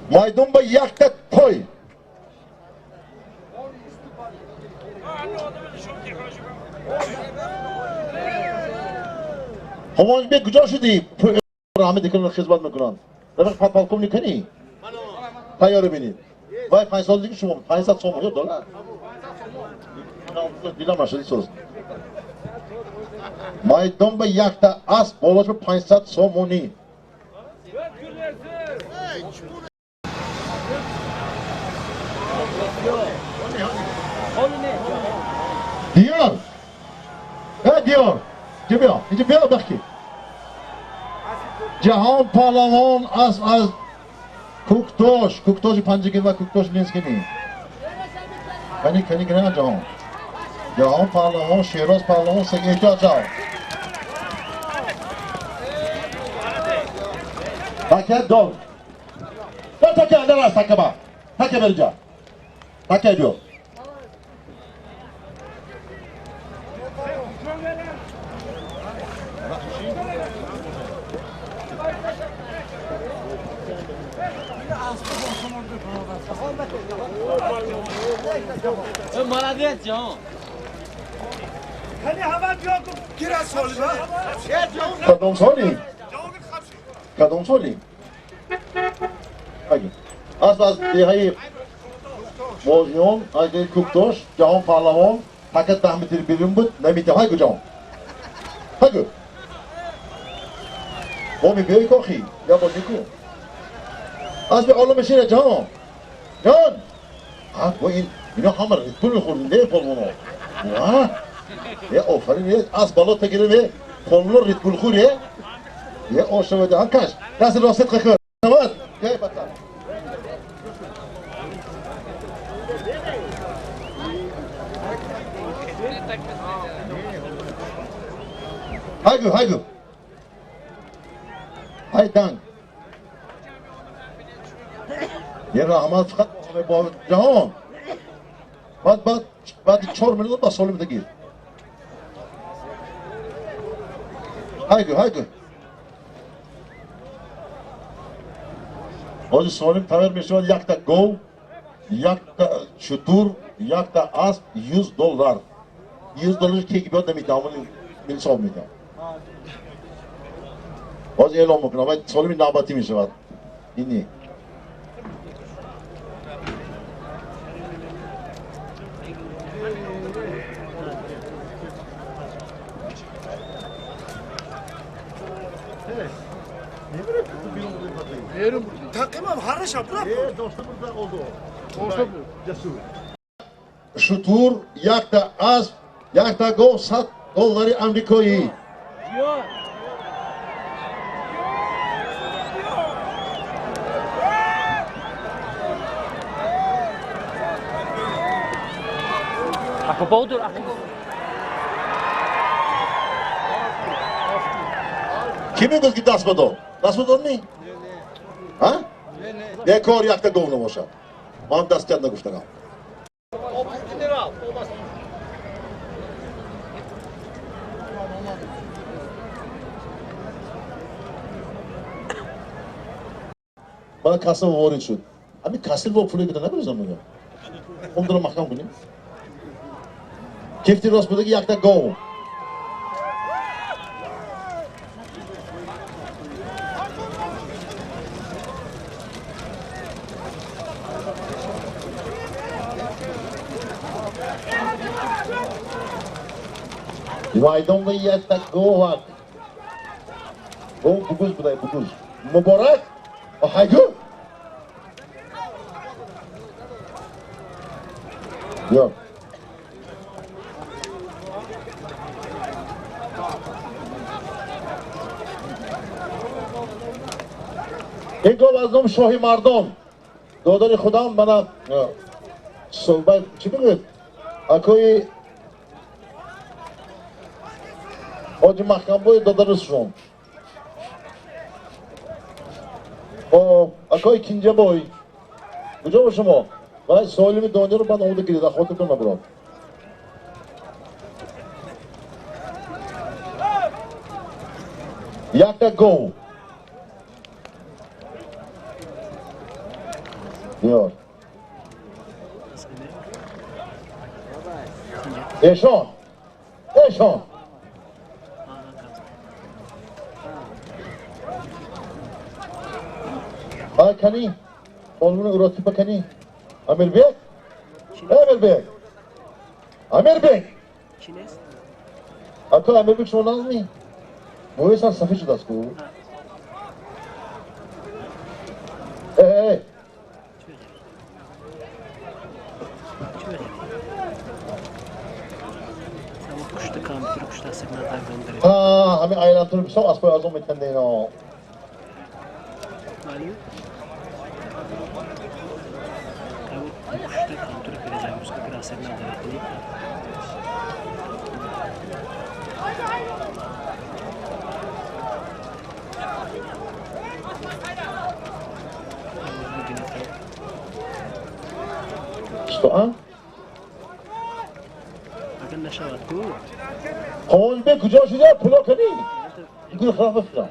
Майдон ба якта той. Ҳамон куҷо шудӣ? Ҳама дикон хизмат мекунанд. Рафиқ подполковник кани? Тайёр бинед. Вай 5 сол диги шумо 500 сом ё доллар. Дилам нашуд соз. Майдон ба якта асп болош ба 500 сомонӣ. Диёр! Э Диёр! Инҷа биё, инҷа биё бахки. Ҷаҳон паҳлавон асп аз Куктош, Куктоши Панҷакент ва Куктоши Ленскини. Кани, кани, кани ҷаҳон. Ҷаҳон паҳлавон, Шероз паҳлавон, эҳтиёт шав. Таке дор. Таке, нарас таке ба. Таке бер инҷа. Таке биё.
Молодец, Ҷаҳон.
Кадом соли? Кадом соли? Асп аз деҳаи Бозиён, аз деҳаи Куктош, Ҷаҳон паҳлавон, така 10 метр берун буд, наметавон. Ҳайгу ҷаҳон. Ҳайгу. Мо мебиёи кохи, я бозӣ ку. Аспи олами шира ҷаҳон. Ҷаҳон. Бо ин ино ҳама Редбул мехӯрдем, не полвоно. Ва? Е офарин, е асп бало тагирем, е полвоно Редбулхӯр, е. Е ошавада, ҳам каш. Дасти ростет қахӯр. Навад. Е бата. Ҳайгу, ҳайгу. Ҳай данг. Е раҳмат фақат бо ҷаҳон. Баъд 4 минут ба солим дагир. Ҳайгу, ҳайгу. Ҳозир солим тайёр мешавад якта гов, якта шутур, якта асп, 100 доллар. 100 доллар ки биёд наметавонам, милсоб метавонам. Ҳозир эълон мекунам, вай солими навбатӣ мешавад. Ини. Шутур, якта асп, якта гов, 100 доллари амрикоӣ. Ки мегӯяд ки даст ба дод? Даст ба дод ни? Ҳа? Бекор якта гов набошад. Ман дастият нагуфтагам. Мана касса ворид шуд. Ҳамин кассир бо пуле гида набирезам мегӯям. Умдро маҳкам кунем. Кифти рост будаги якта гов. Майдон ба якта говак. Гов бугуз будай, бугуз. Муборак. Ҳайгу. Йо. Ин гов аз ном Шоҳи Мардон. Додари худам мана суҳбат чӣ бигӯед? Акои Ҳоҷи Маҳкамбои додарусшон. Хоб, акои Кинҷабой. Куҷо бо шумо? Вай солими донёро баъд омода гиред, аз хотиртон набурад. Якта гов. Биёр. Эшон. Эшон. Ай кани. Олмуни уротипа кани. Амирбек. Амирбек. Амирбек. Ако Амирбек шумо назми? Мӯи сар сафед шудааст ку. Эй. ҳамин айлантуро бисёр аспои арзон метанда ино. Что, а? Қонбек куҷо шуда? Пуло кани? Гул хилоф бифирам.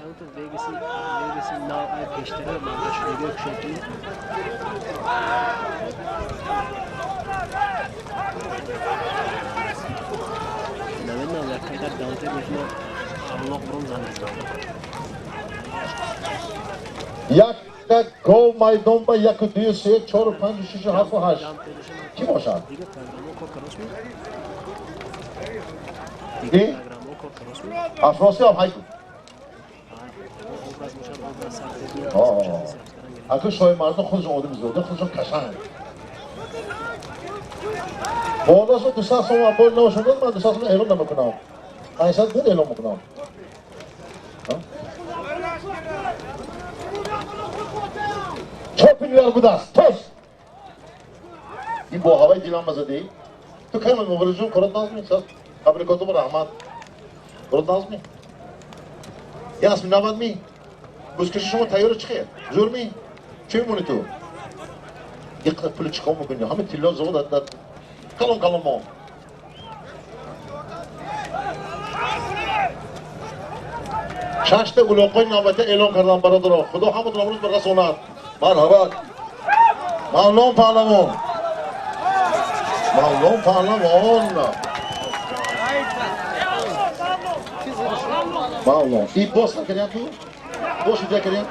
Якта гов майдон ба 1, 2, 3, 4, 5, 6, 7, 8. Кӣ бошад? Афросиёб ҳайку. Аку шоҳи мардон худашон одами зода, худашон кашанг. Болашон 200 сом бор ношон дод, ман 200 сом эълон намекунам. 500 буд эълон мекунам. Чор пилар будааст, тос. Ин бо ҳаваи дилам мазадӣ. Ту кай муборизҷон корот назми? Табрикотум раҳмат. Корот назми? Я асми навад ми? Гузкаши шумо тайёр чӣ хел? Зур ми? Чӣ мемонӣ ту? Иққадар пули чӣ кор мекунӣ? Ҳама тилло завод дар калон калон мо. Шашта гулоқои навбатӣ эълон кардам бародаро. Худо ҳаматон имрӯз барасонад. Марҳабат. Мавлон паҳлавон. Мавлон паҳлавон. Мавлон. И боз накардиям ту? Боз шуда кардиям?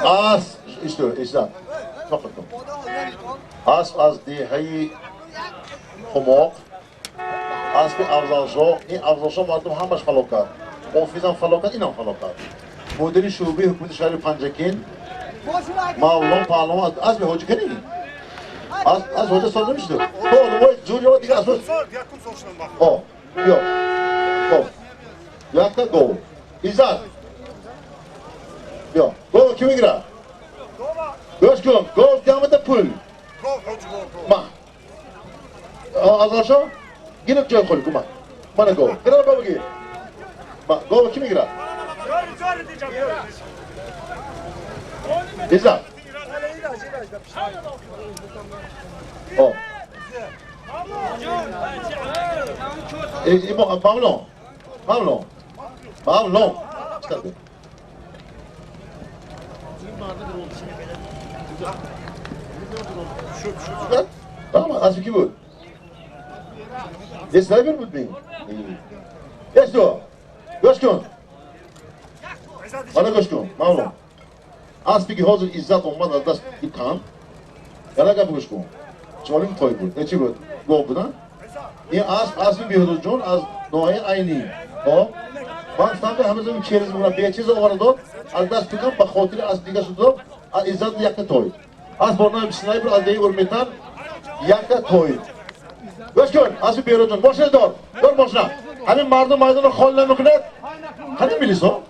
Ас, исто, исто. Тоқат кун. Асп аз деҳаи Хумоқ, аспи Афзалшоҳ, ин Афзалшоҳ мардум ҳамаш фалокат. Офизам фалокат, инам фалокат. Мудири шӯъбаи ҳукумати шаҳри Панҷакент, Мавлон паҳлавон, асби ҳоҷи кани? Аз ҳоҷа сол намешуд. То одамои зур ё дигар асос. О, биё. Хоб. Якта гов. Иззат. Биё. Гов ки мегирад? Гӯш кун. Гов ҷамъата пул. Ма. Афзалшоҳ? Гирифт ҷои холи кумак. Мана гов. Гирам ба бигир. Ма, гов ки мегирад? Иззат. О. Мавлон. Мавлон. Мавлон. Тамом, аз ки буд? Е снайпер буд ми? Есто. Гӯш кун. Мана гӯш кун, Мавлон. Аспи ки ҳозир Иззат омад аз даст кан. Яна гап гӯш кун. Чолим той буд. Не чӣ буд? Гов буд, а? Ин асп аспи Беҳрӯзҷон аз ноҳияи Айнӣ. Хоб? Ман гуфтам ки ҳама замин через мекунам, бечиз оварда дод, аз даст тукам ба хотири асп дига шуд дод, аз Иззат якта той. Асп бо номи снайпер аз деҳаи Урметан якта той. Гӯш кун, аспи Беҳрӯзҷон, мошина дор, дор мошина. Ҳамин мардум майдонро холӣ намекунад. Ҳамин милисо?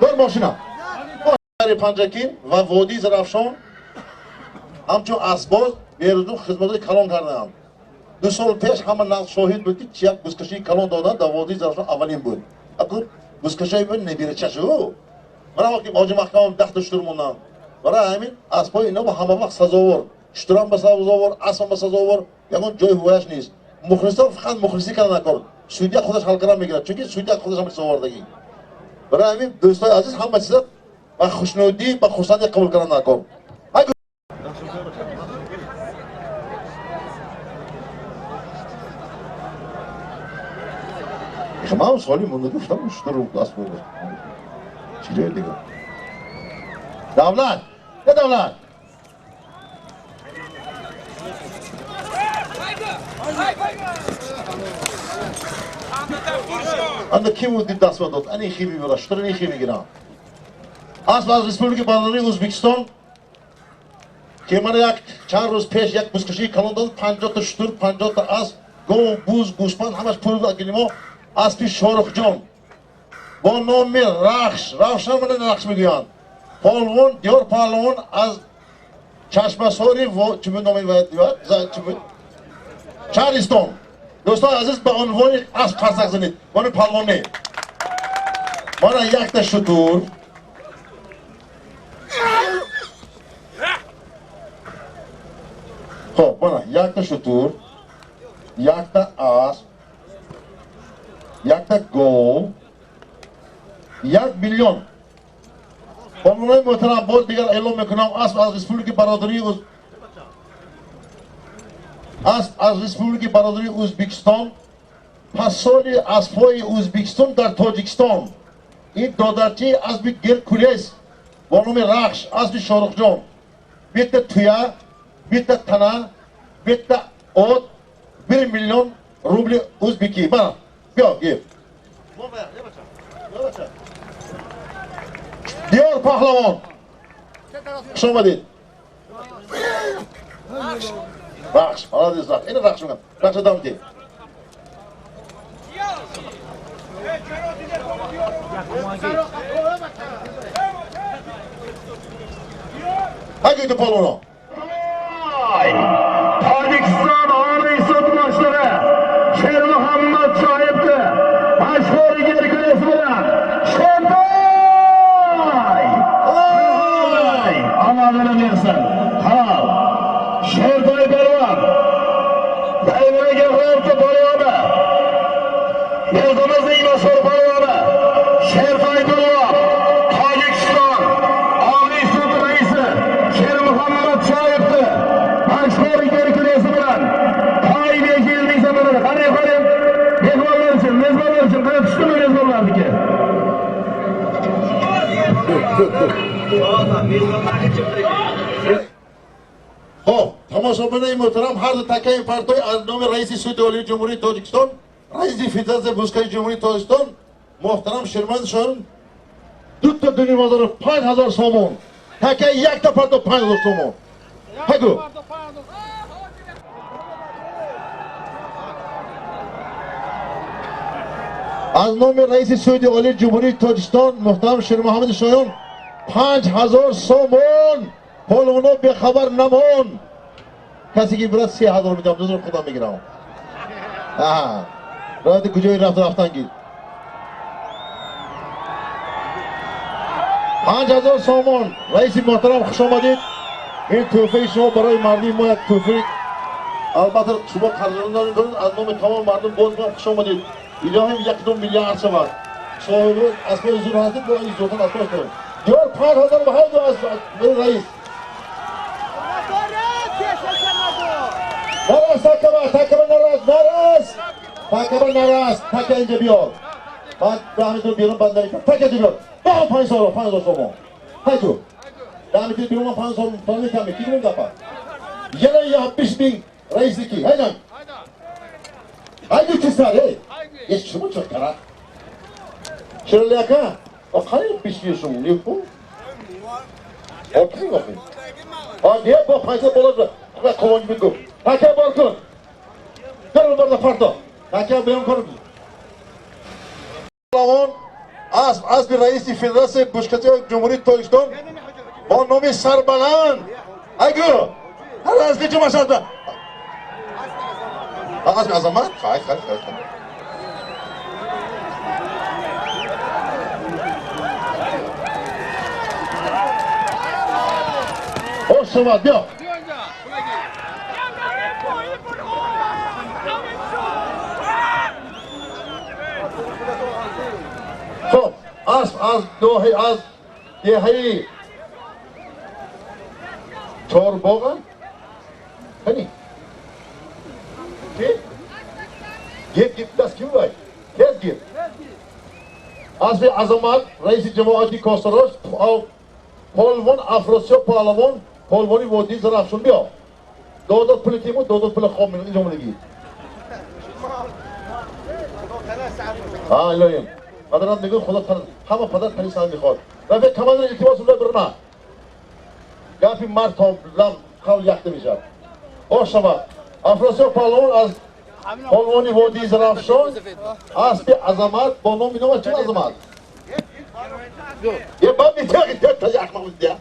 Дор мошина. Шаҳри Панҷакент ва водии Зарафшон ҳамчун асбоз Беҳрӯзҷон хизматҳои калон кардаанд. 2 сол пеш ҳама нақл шоҳид буд ки чи як гузкашии калон доданд дар водии Зарафшон аввалин буд. Аку гузкашии буд небирачашу. Мана вақти ҳоҷи маҳкамам 10 та шутур монданд. Барои ҳамин аспҳои ино ба ҳама вақт сазовор. Шутурам ба сазовор, аспам ба сазовор, ягон ҷои ҳуваяш нест. Мухлисон фақат мухлисӣ карда накор. Судья худаш ҳалкара мегирад, чунки судья худаш ҳам сазовардагӣ. Барои ҳамин дӯстои азиз ҳама чиза Ба хушнудӣ, ба хурсандӣ қабул кардан накун. Ман соли монда гуфтам, шутур асп чӣ ҷои дигар. Давлат, я давлат. Анда ки буд даст дод? Ани хи мебара, шутур ани хи мегирам. Асп аз Республикаи Бародарии Ӯзбекистон ки ман як чанд рӯз пеш як бузкашии калон дод, 50 та шутур, 50 та асп, гов, буз, гӯсфанд ҳамаш пур буд аз мо. Аспи Шорухҷон бо номи Рахш, Равшан мана Рахш мегӯянд. Полвон, Диёр Паҳлавон аз Чашмасори чӣ буд номи чӣ буд? Шаҳристон. Дӯстони азиз, ба унвони асп қарсак занед, ба номи палвоне. Мана якта шутур. Хоб, мана якта шутур, якта асп, якта гов, 1 миллион. Бонунои муҳтарам, боз дигар эълон мекунам, асп аз Республикаи Бародарии асп аз Республикаи Бародарии Ӯзбекистон, пасоли аспҳои Ӯзбекистон дар Тоҷикистон. Ин додарчии аспи Геркулес бо номи Рахш, аспи Шорухҷон. Битта туя, битта тана, битта от, 1 миллион рубли ӯзбекӣ. Мана, биё, гир. Диёр Паҳлавон, хуш омадед. Рахш, молодец, Рахш. Ина Рахш мегӯям. Рахш одам ди. Ҳагӯйду полвоно.
Tojikiston Oliy sud boshlig'i Shermuhammad Shoyibni mashhur Gerkules bilan Shertoy! Oy! Omadini bersin. Halol. Shertoy polvon. Bayraga g'orti polvoni. Yurtimizning mashhur polvoni Shertoy polvon Tojikiston Oliy sud raisi Shermuhammad Shoyibni mashhur Gerkulesi bilan Toy 5 yilning samarasi. Qarang, qarang. Mehmonlar uchun, mezbonlar uchun qana tushdimi mezbonlarniki?
Хоб, тамошобинои муҳтарам, ҳар ду такаи партои аз номи раиси Суди Олии Ҷумҳурии Тоҷикистон, раиси Федератсияи бузкашии Ҷумҳурии Тоҷикистон муҳтарам Шерман Шоҳин дута 2500 сомон. Такаи якта парто 5000 сомон. Ҳагу. Аз номи раиси Суди Олии Ҷумҳурии Тоҷикистон муҳтарам Шермуҳаммади Шоҳиён 5000 сомон. Полвоно бехабар намон. Касе ки бирад 3000 медиҳам, 2000 худам мегирам. Аҳа. Роҳати куҷои рафт рафтан гир. 5000 сомон. Раиси муҳтарам, хуш омадед. Ин тӯҳфаи шумо барои мардуми мо як тӯҳфаи, албатта шумо қадрдонӣ доред, аз номи тамоми мардум боз ҳам хуш омадед. Илоҳим 1-2 миллиард шавад. Соҳиби аспои зур ҳастед, бо ин зуртан аспои зур. Диёр 5000 ба ҳар ду аз раис. Нарас, такаба, такаба нарас, нарас. Такаба нарас, така инҷа биёр. Баъд раҳмитон берун банд намекунам. Така инҷа биёр. Бо 5000, 5000 сомон. Ҳайду. Раҳмитон берун ман 5000 сомон намекунам. Ки гумон гапа? Yana 70 мing раисники. Haydan. Haydi tizlar, ey. Ye шумо чӣ кара? Шерали ака, о қани 20 сум, не ку? Окей, окей. А не, бо 500 боло ва қовонҷ бигу. Така бор кун. Дар барда парто. Така беён кун. Паҳлавон асп, аспи раиси Федератсияи бузкашии Ҷумҳурии Тоҷикистон бо номи Сарбаланд. Айгу. Ҳар аз ки ҷума шарта. Аспи Азамат? Хай, хай, хай, хай. Хош шавад, биё. Хоб, асп аз ноҳи аз деҳаи Чорбоға кани ки геп геп даст ким вай тез геп аспи Азамат раиси ҷамоати Костарош полвон Афросиёб паҳлавон полвони водии Зарафшон биё додод пули тиму додод пули хоб инҷо омадагӣ илоҳим падарам мегӯяд худо ҳама падар тани сар мехоҳад рафиқ командир илтимос мекунам бирма гапи мард то лам қавл якта мешавад ош шавад Афросиёб паҳлавон аз полвони водии Зарафшон аспи Азамат бо номи номаш чӣ Азамат е ба митяги тета яхма митя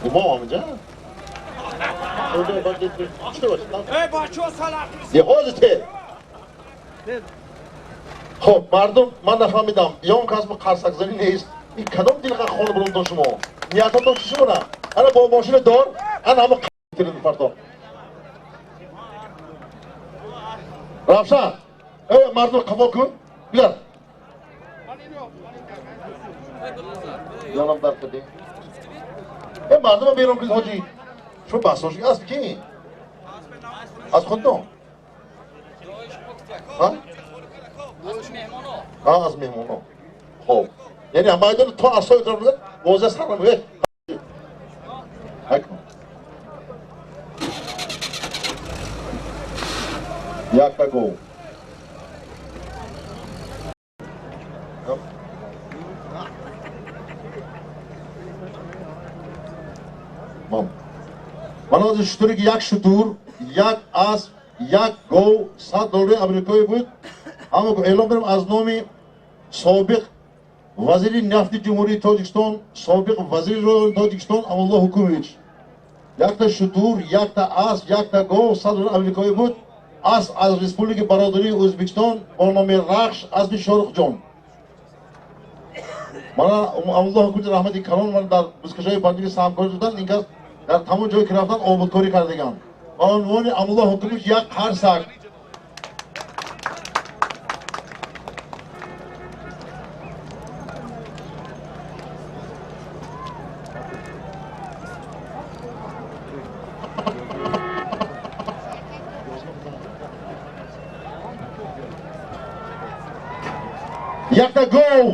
имом ҳаминҷа хоб мардум ман нафаҳмидам ягон кас ба қарсакзанӣ нест ин кадом дилқа хона бурумтон шумо ниятатон чӣ шумона ана бо мошина дор ана ҳама парто Равшан э мардум қафо кун бигар ҷонам дар кардем э мардума берун кунед ҳоҷӣ шумо баҳсоши асп ки аз худтон аз меҳмоно хоб яъне майдон то асои возеҳ сарам якта гол ман ҳозир шутуре ки як шутур як асп як гов 100 доллари амрикоӣ буд ҳама эълон кардем аз номи собиқ вазири нафти ҷумҳурии Тоҷикистон собиқ вазири роҳи Тоҷикистон Амулло Ҳукумович якта шутур якта асп якта гов 100 доллари амрикоӣ буд асп аз республики бародарии Ӯзбекистон бо номи Рахш аспи Шоҳрухҷон мана Амулло Ҳукумович раҳмати калон ман дар бузкашои панҷиги саҳмкорӣ шуданд ин кас дар тамом ҷое ки рафтанд ободкорӣ кардаганд ба унвони Амулло Ҳукумович як қарсак якта гол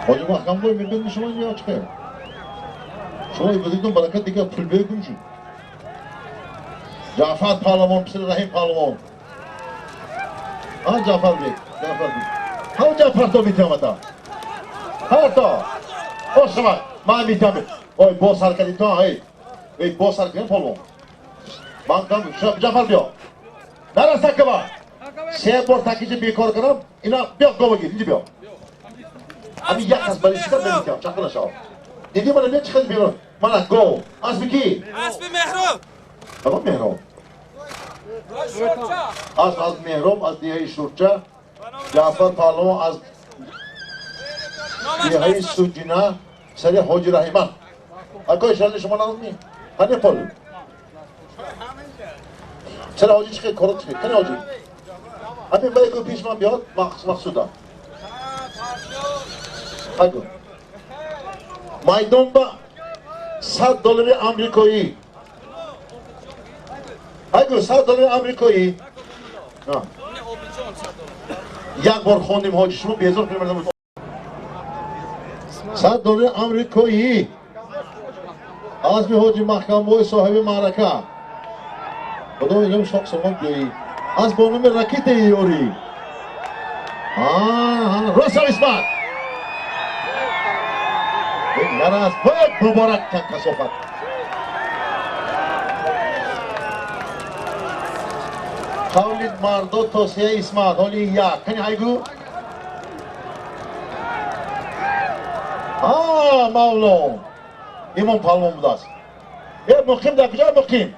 ҳоҷи маҳкамбой мебинед шумо ё чӣ хел шумо вазиртон баракат дигар пул бегум шуд Ҷаъфар паҳлавон писари Раҳим паҳлавон Ҷаъфар бек Ҷаъфар бек ҳам ҷа парто метиҳамата парто ошава ман метиҳам ой боз сар кардӣ то эй эй боз сар кардӣ паҳлавон ман Ҷаъфар биё нарас такаба се бор такиҷа бекор кардам ина биё гова гир инҷа биё ҳамин як кас бари шикар наметиҳам чақа нашав дидӣ мана бия чӣ хел берун мана гов аспи кӣ
аспи Меҳроб
кадом Меҳроб асп аз Меҳроб аз деҳаи Шурча Ҷаъфар паҳлавон аз деҳаи Суҷина сари ҳоҷи Раҳима акои шарли шумо надодми ҳане пол чара ҳоҷи чӣ хел коро чӣ хел кани ҳоҷи ҳамин вай ку пеш ман биёд мақсуда ҳагу майдон ба 100 доллари амрикоӣ ҳагу 100 доллари амрикоӣ як бор хондем ҳоҷи шумо безор кунем 100 доллари амрикоӣ аспи ҳоҷи маҳкамбой соҳиби маърака худо инам шоқ сомон биёӣ аз бо номи ракетаи ёрӣ рост исмат нарас бояд муборак касофат қавли мардо то се исмат ҳоли як кани ҳайгу мавлон имом палвон будааст э муқим дар куҷо муқим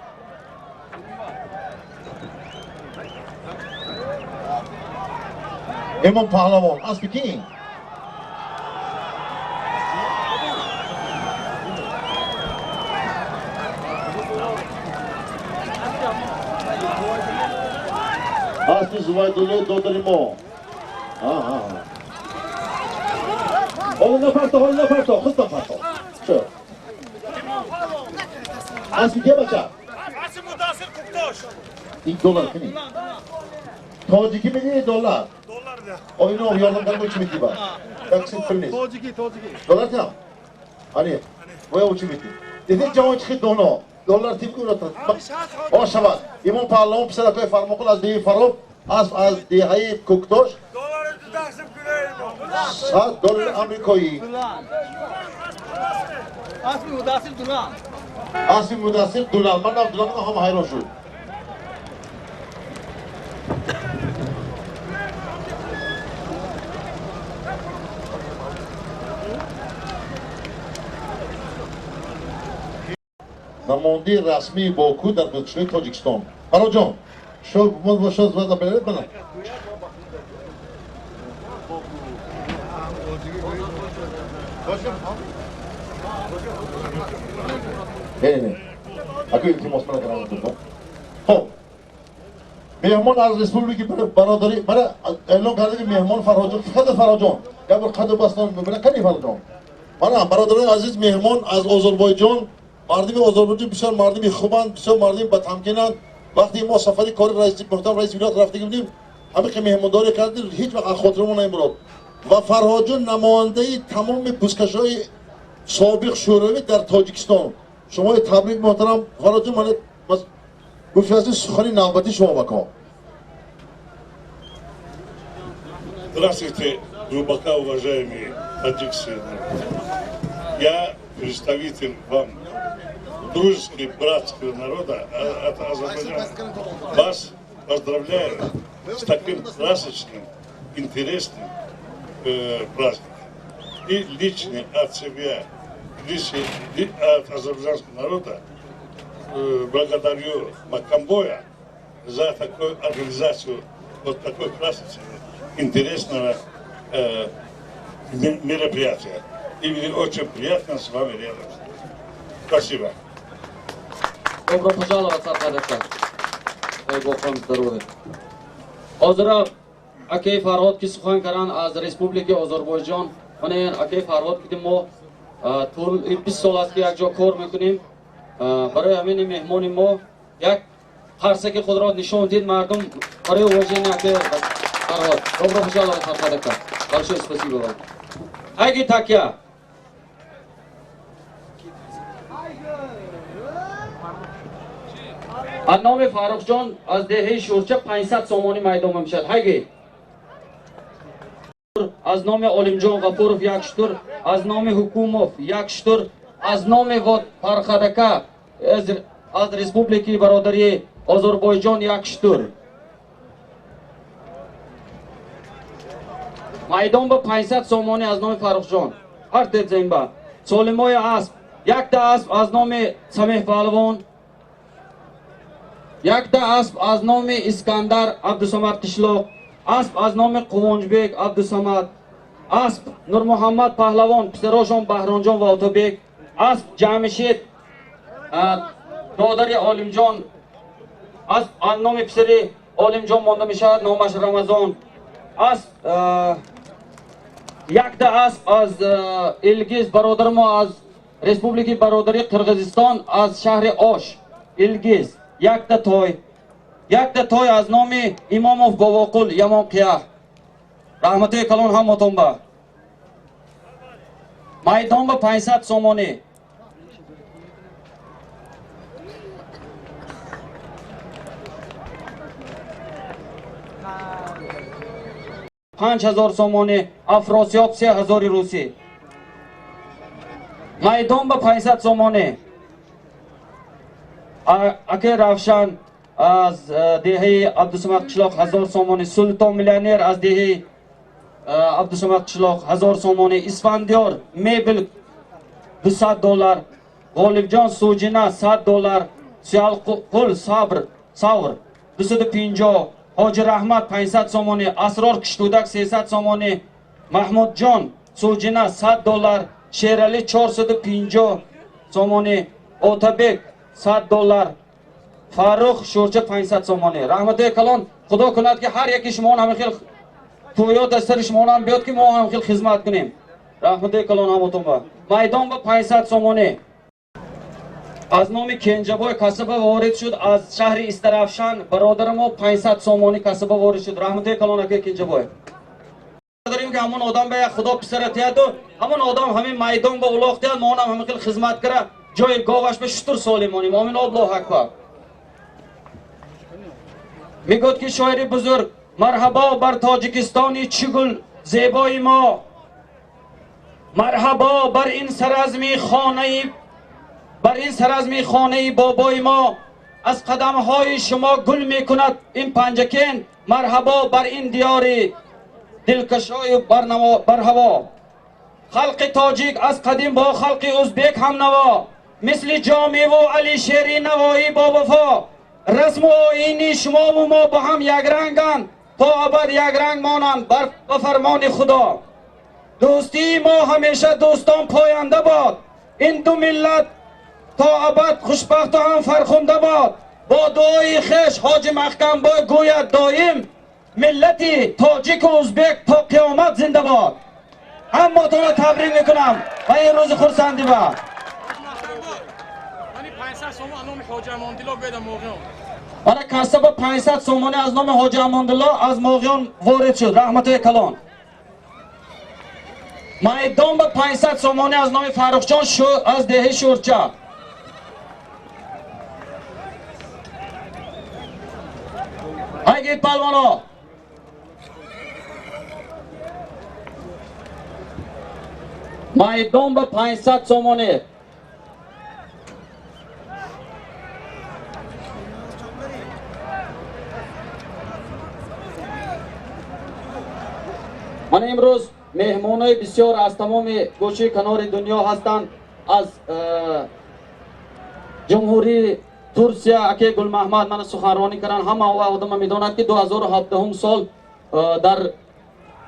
имом паҳлавон аспи кӣ Аспи Зувайдуллои додари мо. Ҳоло напарто, ҳоло напарто, худтон парто. Шо. Аспи ке бача?
Аспи Мудассир Куктош.
Ин доллар кини. Тоҷикӣ медиҳӣ доллар?
Доллар.
О, ино ёрдам карда чӣ медиҳӣ ба? Як чиз пул нест.
Тоҷикӣ, тоҷикӣ.
Доллар там? Ани, воя чӣ медиҳӣ? Дидед ҷавон чӣ доно? Доллар тип ку. О, шавад. Имон паҳлавон писаракои Фармоқул аз деҳаи Фароб, асп аз деҳаи Куктош. 100 доллари амрикоӣ.
Аспи Мудассир Дулан.
Аспи Мудассир Дулан. Ман нам Дулан ҳам ҳайрон шуд. Намояндаи расмии Боку дар гузидаи Тоҷикистон. Фарҳодҷон, шо ваза беред мана. Не, не, не. Аку илтимос мана карам. Хоб. Меҳмон аз республики бародарӣ мана эълон карда ки меҳмон Фарҳодҷон, қадр Фарҳодҷон. Як бор қадр бастан мана кани Фарҳодҷон. Мана бародарони азиз, меҳмон аз Озарбойҷон. Мардуми Озарбойҷон бисёр мардуми хубанд, бисёр мардуми батамкинанд. Вақте мо сафари кори раиси муҳтарам раиси вилоят рафтагӣ будем, ҳамин ки меҳмондорӣ кардем, ҳеҷ вақт аз хотирамон намебурад. Ва Фарҳодҷон намояндаи тамоми бузкашҳои собиқ Шӯравӣ дар Тоҷикистон. Шумои табрик, муҳтарам Фарҳодҷон, мана гуфти ҳастед, сухани навбатӣ шумо бакон.
Здравствуйте, глубоко уважаемые таджикские народ. Я представитель вам дружеский, братского народа от Азербайджана. Вас поздравляю с таким красочным, интересным праздником. И лично от себя, лично от азербайджанского народа благодарю Макамбоя за такую организацию вот такой красочного, интересного мероприятия. И мне очень приятно с вами рядом. Спасибо.
Добро пожаловать, Сархадака. Дай Бог вам здоровья. Ҳозира акаи Фарҳод ки сухан кардан аз Республики Озарбойҷон. Мана акаи Фарҳод ки мо тӯли 20 сол аст ки якҷо кор мекунем. Барои ҳамин меҳмони мо як қарсаки худро нишон дид мардум барои уважение акаи Фарҳод. Добро пожаловать, Сархадака. Большое спасибо вам. Айги такя. Аз номи Фаррухҷон аз деҳаи Шӯрча 500 сомонӣ майдон мешавад. Ҳайги. Аз номи Олимҷон Ғафуров як штур, аз номи Ҳукумов як штур, аз номи вот Фархадака аз Республики бародарии Озарбойҷон як штур. Майдон ба 500 сомонӣ аз номи Фаррухҷон. Ҳар тедземба. Солимои асп, якта асп аз номи Самеҳ Паҳлавон, якта асп аз номи Искандар Абдусамад Қишлоқ, асп аз номи Қувонҷбек Абдусамад, асп Нурмуҳаммад Паҳлавон, писарошон Баҳронҷон ва Отобек, асп Ҷамшед додари Олимҷон, асп аз номи писари Олимҷон монда мешавад, номаш Рамазон, асп якта асп аз Илгиз бародари мо аз Республики бародари Қирғизистон аз шаҳри Ош, Илгиз, якта той, якта той аз номи Имомов Бовоқул Ямонқия. Раҳматои калон ҳамотон ба. Майдон ба 500 сомонӣ. 5000 сомонӣ, Афросиёб 3000 русӣ. Майдон ба 500 сомонӣ. Акаи Равшан аз деҳаи Абдусамад Қишлоқ 1000 сомонӣ, Султон миллионер аз деҳаи Абдусамад Қишлоқ 1000 сомонӣ, Исфандиёр мебел 200 доллар, Ғолибҷон Суҷина 100 доллар, Суялқул Сабр Савр 250, Ҳоҷи Раҳмат 500 сомонӣ, Асрор Киштудак 300 сомонӣ, Маҳмудҷон Суҷина 100 доллар, Шерали 450 сомонӣ, Отабек 100 доллар. Фаррух Шурча 500 сомонӣ. Раҳмати калон, Худо кунад ки ҳар яки шумо ҳамин хел тӯё дар сари шумо ҳам биёд ки мо ҳам хел хизмат кунем. Раҳмати калон ҳамотон ба. Майдон ба 500 сомонӣ. Аз номи Кенҷабой касаба ворид шуд аз шаҳри Истаравшан бародари мо 500 сомонӣ касаба ворид шуд. Раҳмати калон акаи Кенҷабой. Дорем ки ҳамон одам ба як худо писара тиҳаду ҳамон одам ҳамин майдон ба улоқ тиҳад, мо онам ҳамин хел хизмат кара ҷои говаш ба шутур солим монем. Омин, Аллоҳу акбар. Мегӯяд ки шоири бузург: марҳабо бар Тоҷикистони чӣ гул зебои мо, марҳабо бар ин саразми хонаи бар ин саразми хонаи бобои мо, аз қадамҳои шумо гул мекунад ин Панҷакент, марҳабо бар ин диёри дилкашою барҳаво. Халқи тоҷик аз қадим бо халқи узбек ҳамнаво, мисли Ҷомиву Алишери Навоӣ бовафо. Расму оини шумову мо бо ҳам якранганд, то абад якранг монанд ба фармони Худо. Дӯстии мо ҳамеша дӯстон поянда бод, ин ду миллат то абад хушбахту ҳам фархунда бод. Бо дуои хеш Ҳоҷи Маҳкамбой гӯяд доим, миллати тоҷику узбек то қиёмат зинда бод. Ҳаммотонро табрик мекунам ва ин рӯзи хурсандӣ ба. Ана касаба 500 сомонӣ аз номи Ҳоҷи Амондулло аз Моғиён ворид шуд. Раҳматои калон. Майдон ба 500 сомонӣ аз номи Фаррухҷон аз деҳаи Шурча. Айгид палвоно. Майдон ба 500 сомонӣ. Ман имрӯз меҳмонои бисёр аз тамоми гӯшаи канори дунё ҳастанд. Аз ҷумҳурии Турсия акаи Гулмаҳмад мана суханронӣ карданд. Ҳама одама медонад ки 2017 сол дар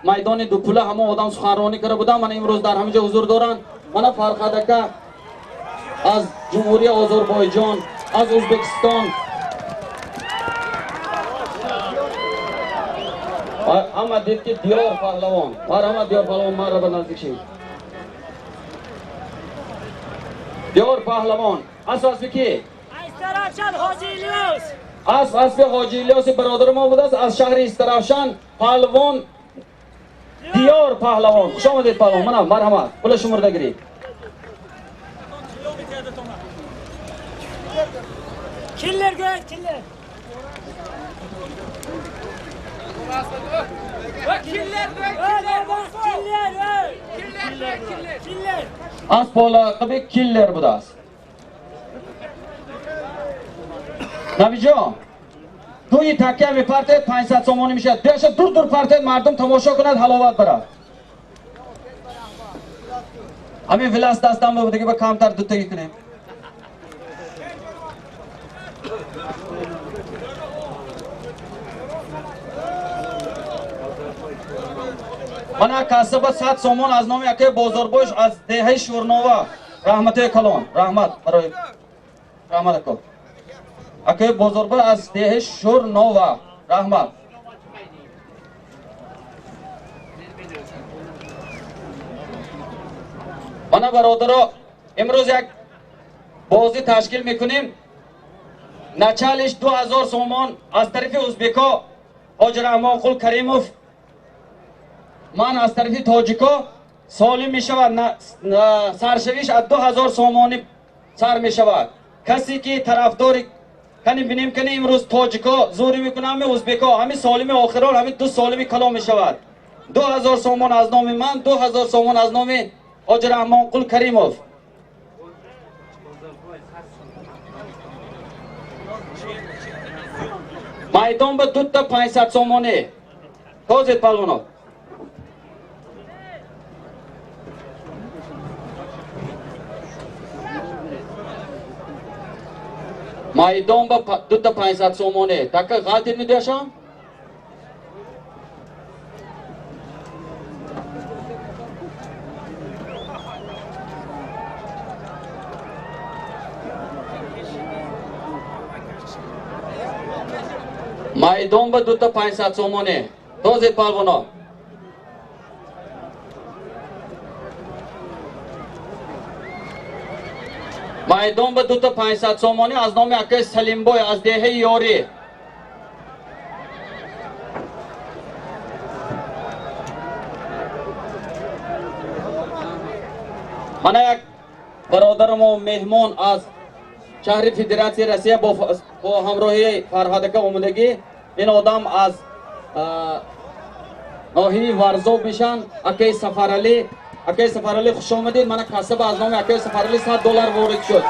майдони Дупула ҳама одам суханронӣ карда буданд. Мана имрӯз дар ҳамин ҷо ҳузур доранд. Мана Фарҳад ака аз ҷумҳурии Озарбойҷон, аз Ӯзбекистон, ҳама дид ки Диёр паҳлавон. Марҳамат Диёр паҳлавон, марра ба наздик шид. Диёр паҳлавон асп аспи ки?
Истаравшан Ҳоҷи Илёс.
Асп аспи Ҳоҷи Илёси бародари мо будааст аз шаҳри Истаравшан, паҳлавон Диёр паҳлавон. Хуш омадед паҳлавон. Мана марҳамат, пула шумурда гиред.
Killer гӯяд, киллер.
Асп лақаби Киллер будааст. Навиҷон, дуи такя мепартед 500 сомонӣ мешавад. Дуяша дур-дур партед, мардум тамошо кунад, ҳаловат барад. Ҳамин вилас дастам бо дига ба камтар дутагӣ кунем. Мана касаба 100 сомон аз номи акаи Бозорбош аз деҳаи Шурнова. Раҳматои калон, раҳмат барои раҳмат ака. Акаи Бозорбой аз деҳаи Шурнова. Раҳмат. Мана бародаро, имрӯз як бозӣ ташкил мекунем. Началиш 2000 сомон аз тарафи ӯзбеко Ҳоҷи Раҳмонқул Каримов, ман аз тарафи тоҷико солим мешавад. Саршавиш аз 2000 сомонӣ сар мешавад. Касе ки тарафдори кани бинем, кани имрӯз тоҷико зӯрӣ мекунам, ӯзбеко ҳамин солими охирон, ҳамин ду солими калон мешавад. 2000 сомон аз номи ман, 2000 сомон аз номи Ҳоҷи Раҳмонқул Каримов. Майдон ба дута 500 сомонӣ. Тозед палвоно. Майдон ба дута 500 сомонӣ. Така ғалтид медиҳашам? Майдон ба дута 500 сомонӣ. Тозед палвоно. Майдон ба дута 500 сомонӣ аз номи акаи Салимбой аз деҳаи Ёрӣ. Мана як бародарамо меҳмон аз шаҳри Федератсияи Россия бо ҳамроҳии Фарҳадака омадагӣ. Ин одам аз ноҳияи Варзоб мешанд. Акаи Сафаралӣ. Акаи Сафаралӣ, хуш омадед. Мана касаба аз номи акаи Сафаралӣ $100 ворид шуд.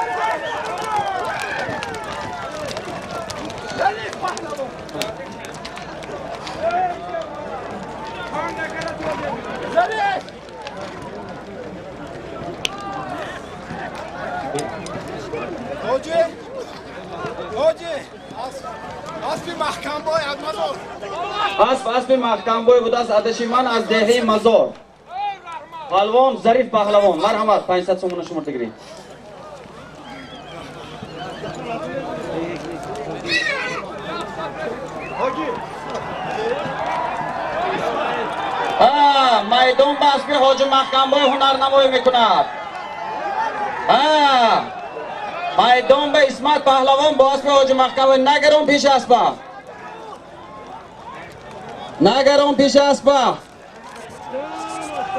Асп аспи Маҳкамбой будааст, адаши ман аз деҳаи Мазор. Палвон Зариф Паҳлавон, марҳамат, 500 сомона шумурда гиред. Майдон ба аспи Ҳоҷи Маҳкамбой ҳунарнамоӣ мекунад. Майдон ба Исмат Паҳлавон бо аспи Ҳоҷи Маҳкамбой. Нагарон пеши аспа. Нагарон пеши аспа.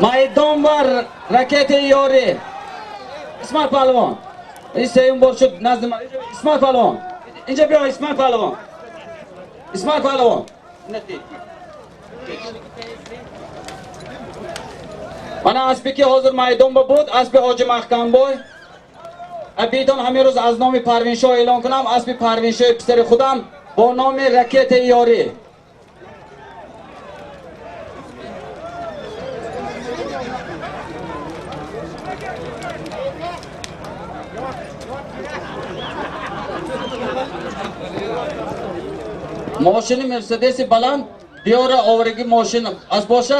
Майдон ба ракети ёрӣ. Исмат Паҳлавон. Ин сеюм бор шуд назди ман. Исмат Паҳлавон. Инҷа биё, Исмат Паҳлавон. Исмат Паҳлавон. Мана аспе ки ҳозир майдон ба буд, аспи Ҳоҷи Маҳкамбой. Битон ҳамин рӯз аз номи Парвиншоҳ эълон кунам, аспи Парвиншоҳи писари худам бо номи ракетаи ёрӣ. Мошини Мерседеси баланд биёра оварги мошин аз боша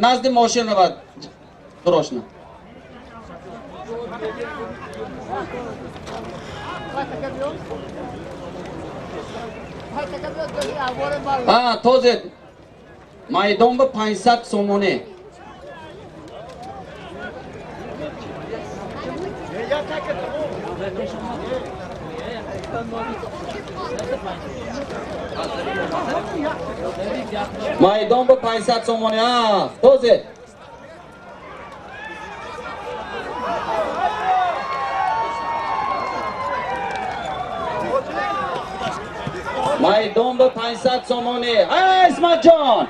назди мошин равад дурошна. Тозе майдон ба 500 сомонӣ. Майдон ба 500 сомонӣ. Тозе майдон ба 500 сомонӣ. Исматҷон,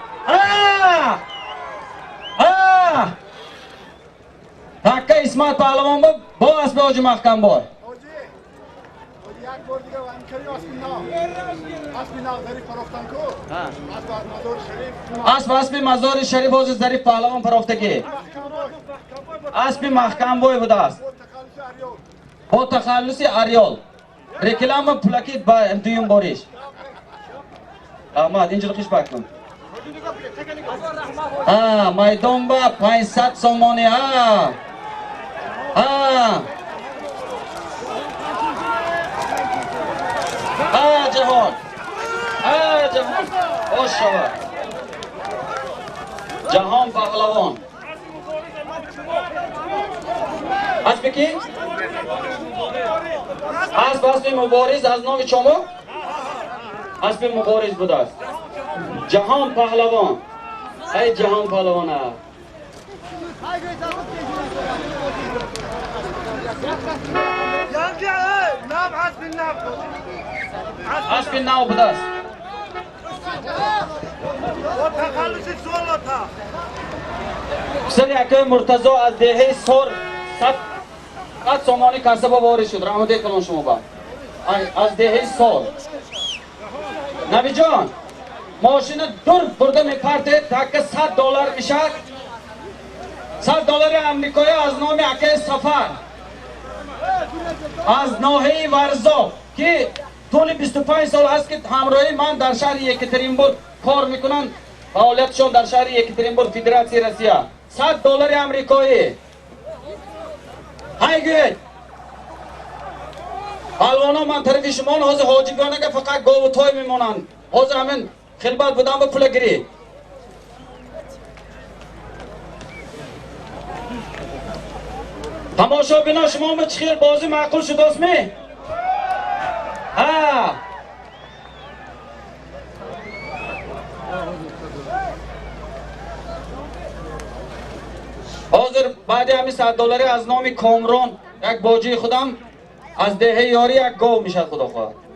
такка Исмат Паҳлавон бо аспи Ҳоҷи Маҳкамбой. Асп аспи Мазори Шариф ҳозир Зариф Паҳлавон парофтагӣ. Аспи Маҳкамбой будааст бо тахаллуси Арёл. Реклама пулаки ба дуюм бориш. Раҳмат, инҷо қиш бакун. Майдон ба 500 сомонӣ. Ҷаҳон, ҷаҳон, бош шавад. Ҷаҳон Паҳлавон. Аспи ки? Асп аспи Мубориз аз номи Чомо? Аспи Мубориз будааст. Ҷаҳон Паҳлавон. Эй Ҷаҳон Паҳлавона. Аспи нав будааст. Писари акаи Муртазо аз деҳаи Сор 100 сомонӣ касаба ворид шуд. Раҳмати калон шумо ба. Аз деҳаи Сор. Набиҷон, мошина дур бурда мепартед, такка $100 мешавад. $100 амрикоӣ аз номи акаи Сафар аз ноҳияи Варзоб, ки тӯли 25 сол аст ки ҳамроҳи ман дар шаҳри Екатеринбург кор мекунанд, фаъолиятшон дар шаҳри Екатеринбург, Федератсияи Россия. $100 амрикоӣ. Ҳай гӯед. Палвоно ман тарафи шумо ҳозир ҳоҷибёнага фақат гову той мемонанд. Ҳозир ҳамин хилбат будан ба пула гирӣ. Тамошобино, шумо чӣ хел бозӣ маъқул шудостми? Ҳа. Ҳозир баъди ҳамин 100 доллари аз номи Комрон як боҷии худам аз деҳаи ёрӣ як гов мешавад, худо хоҳад.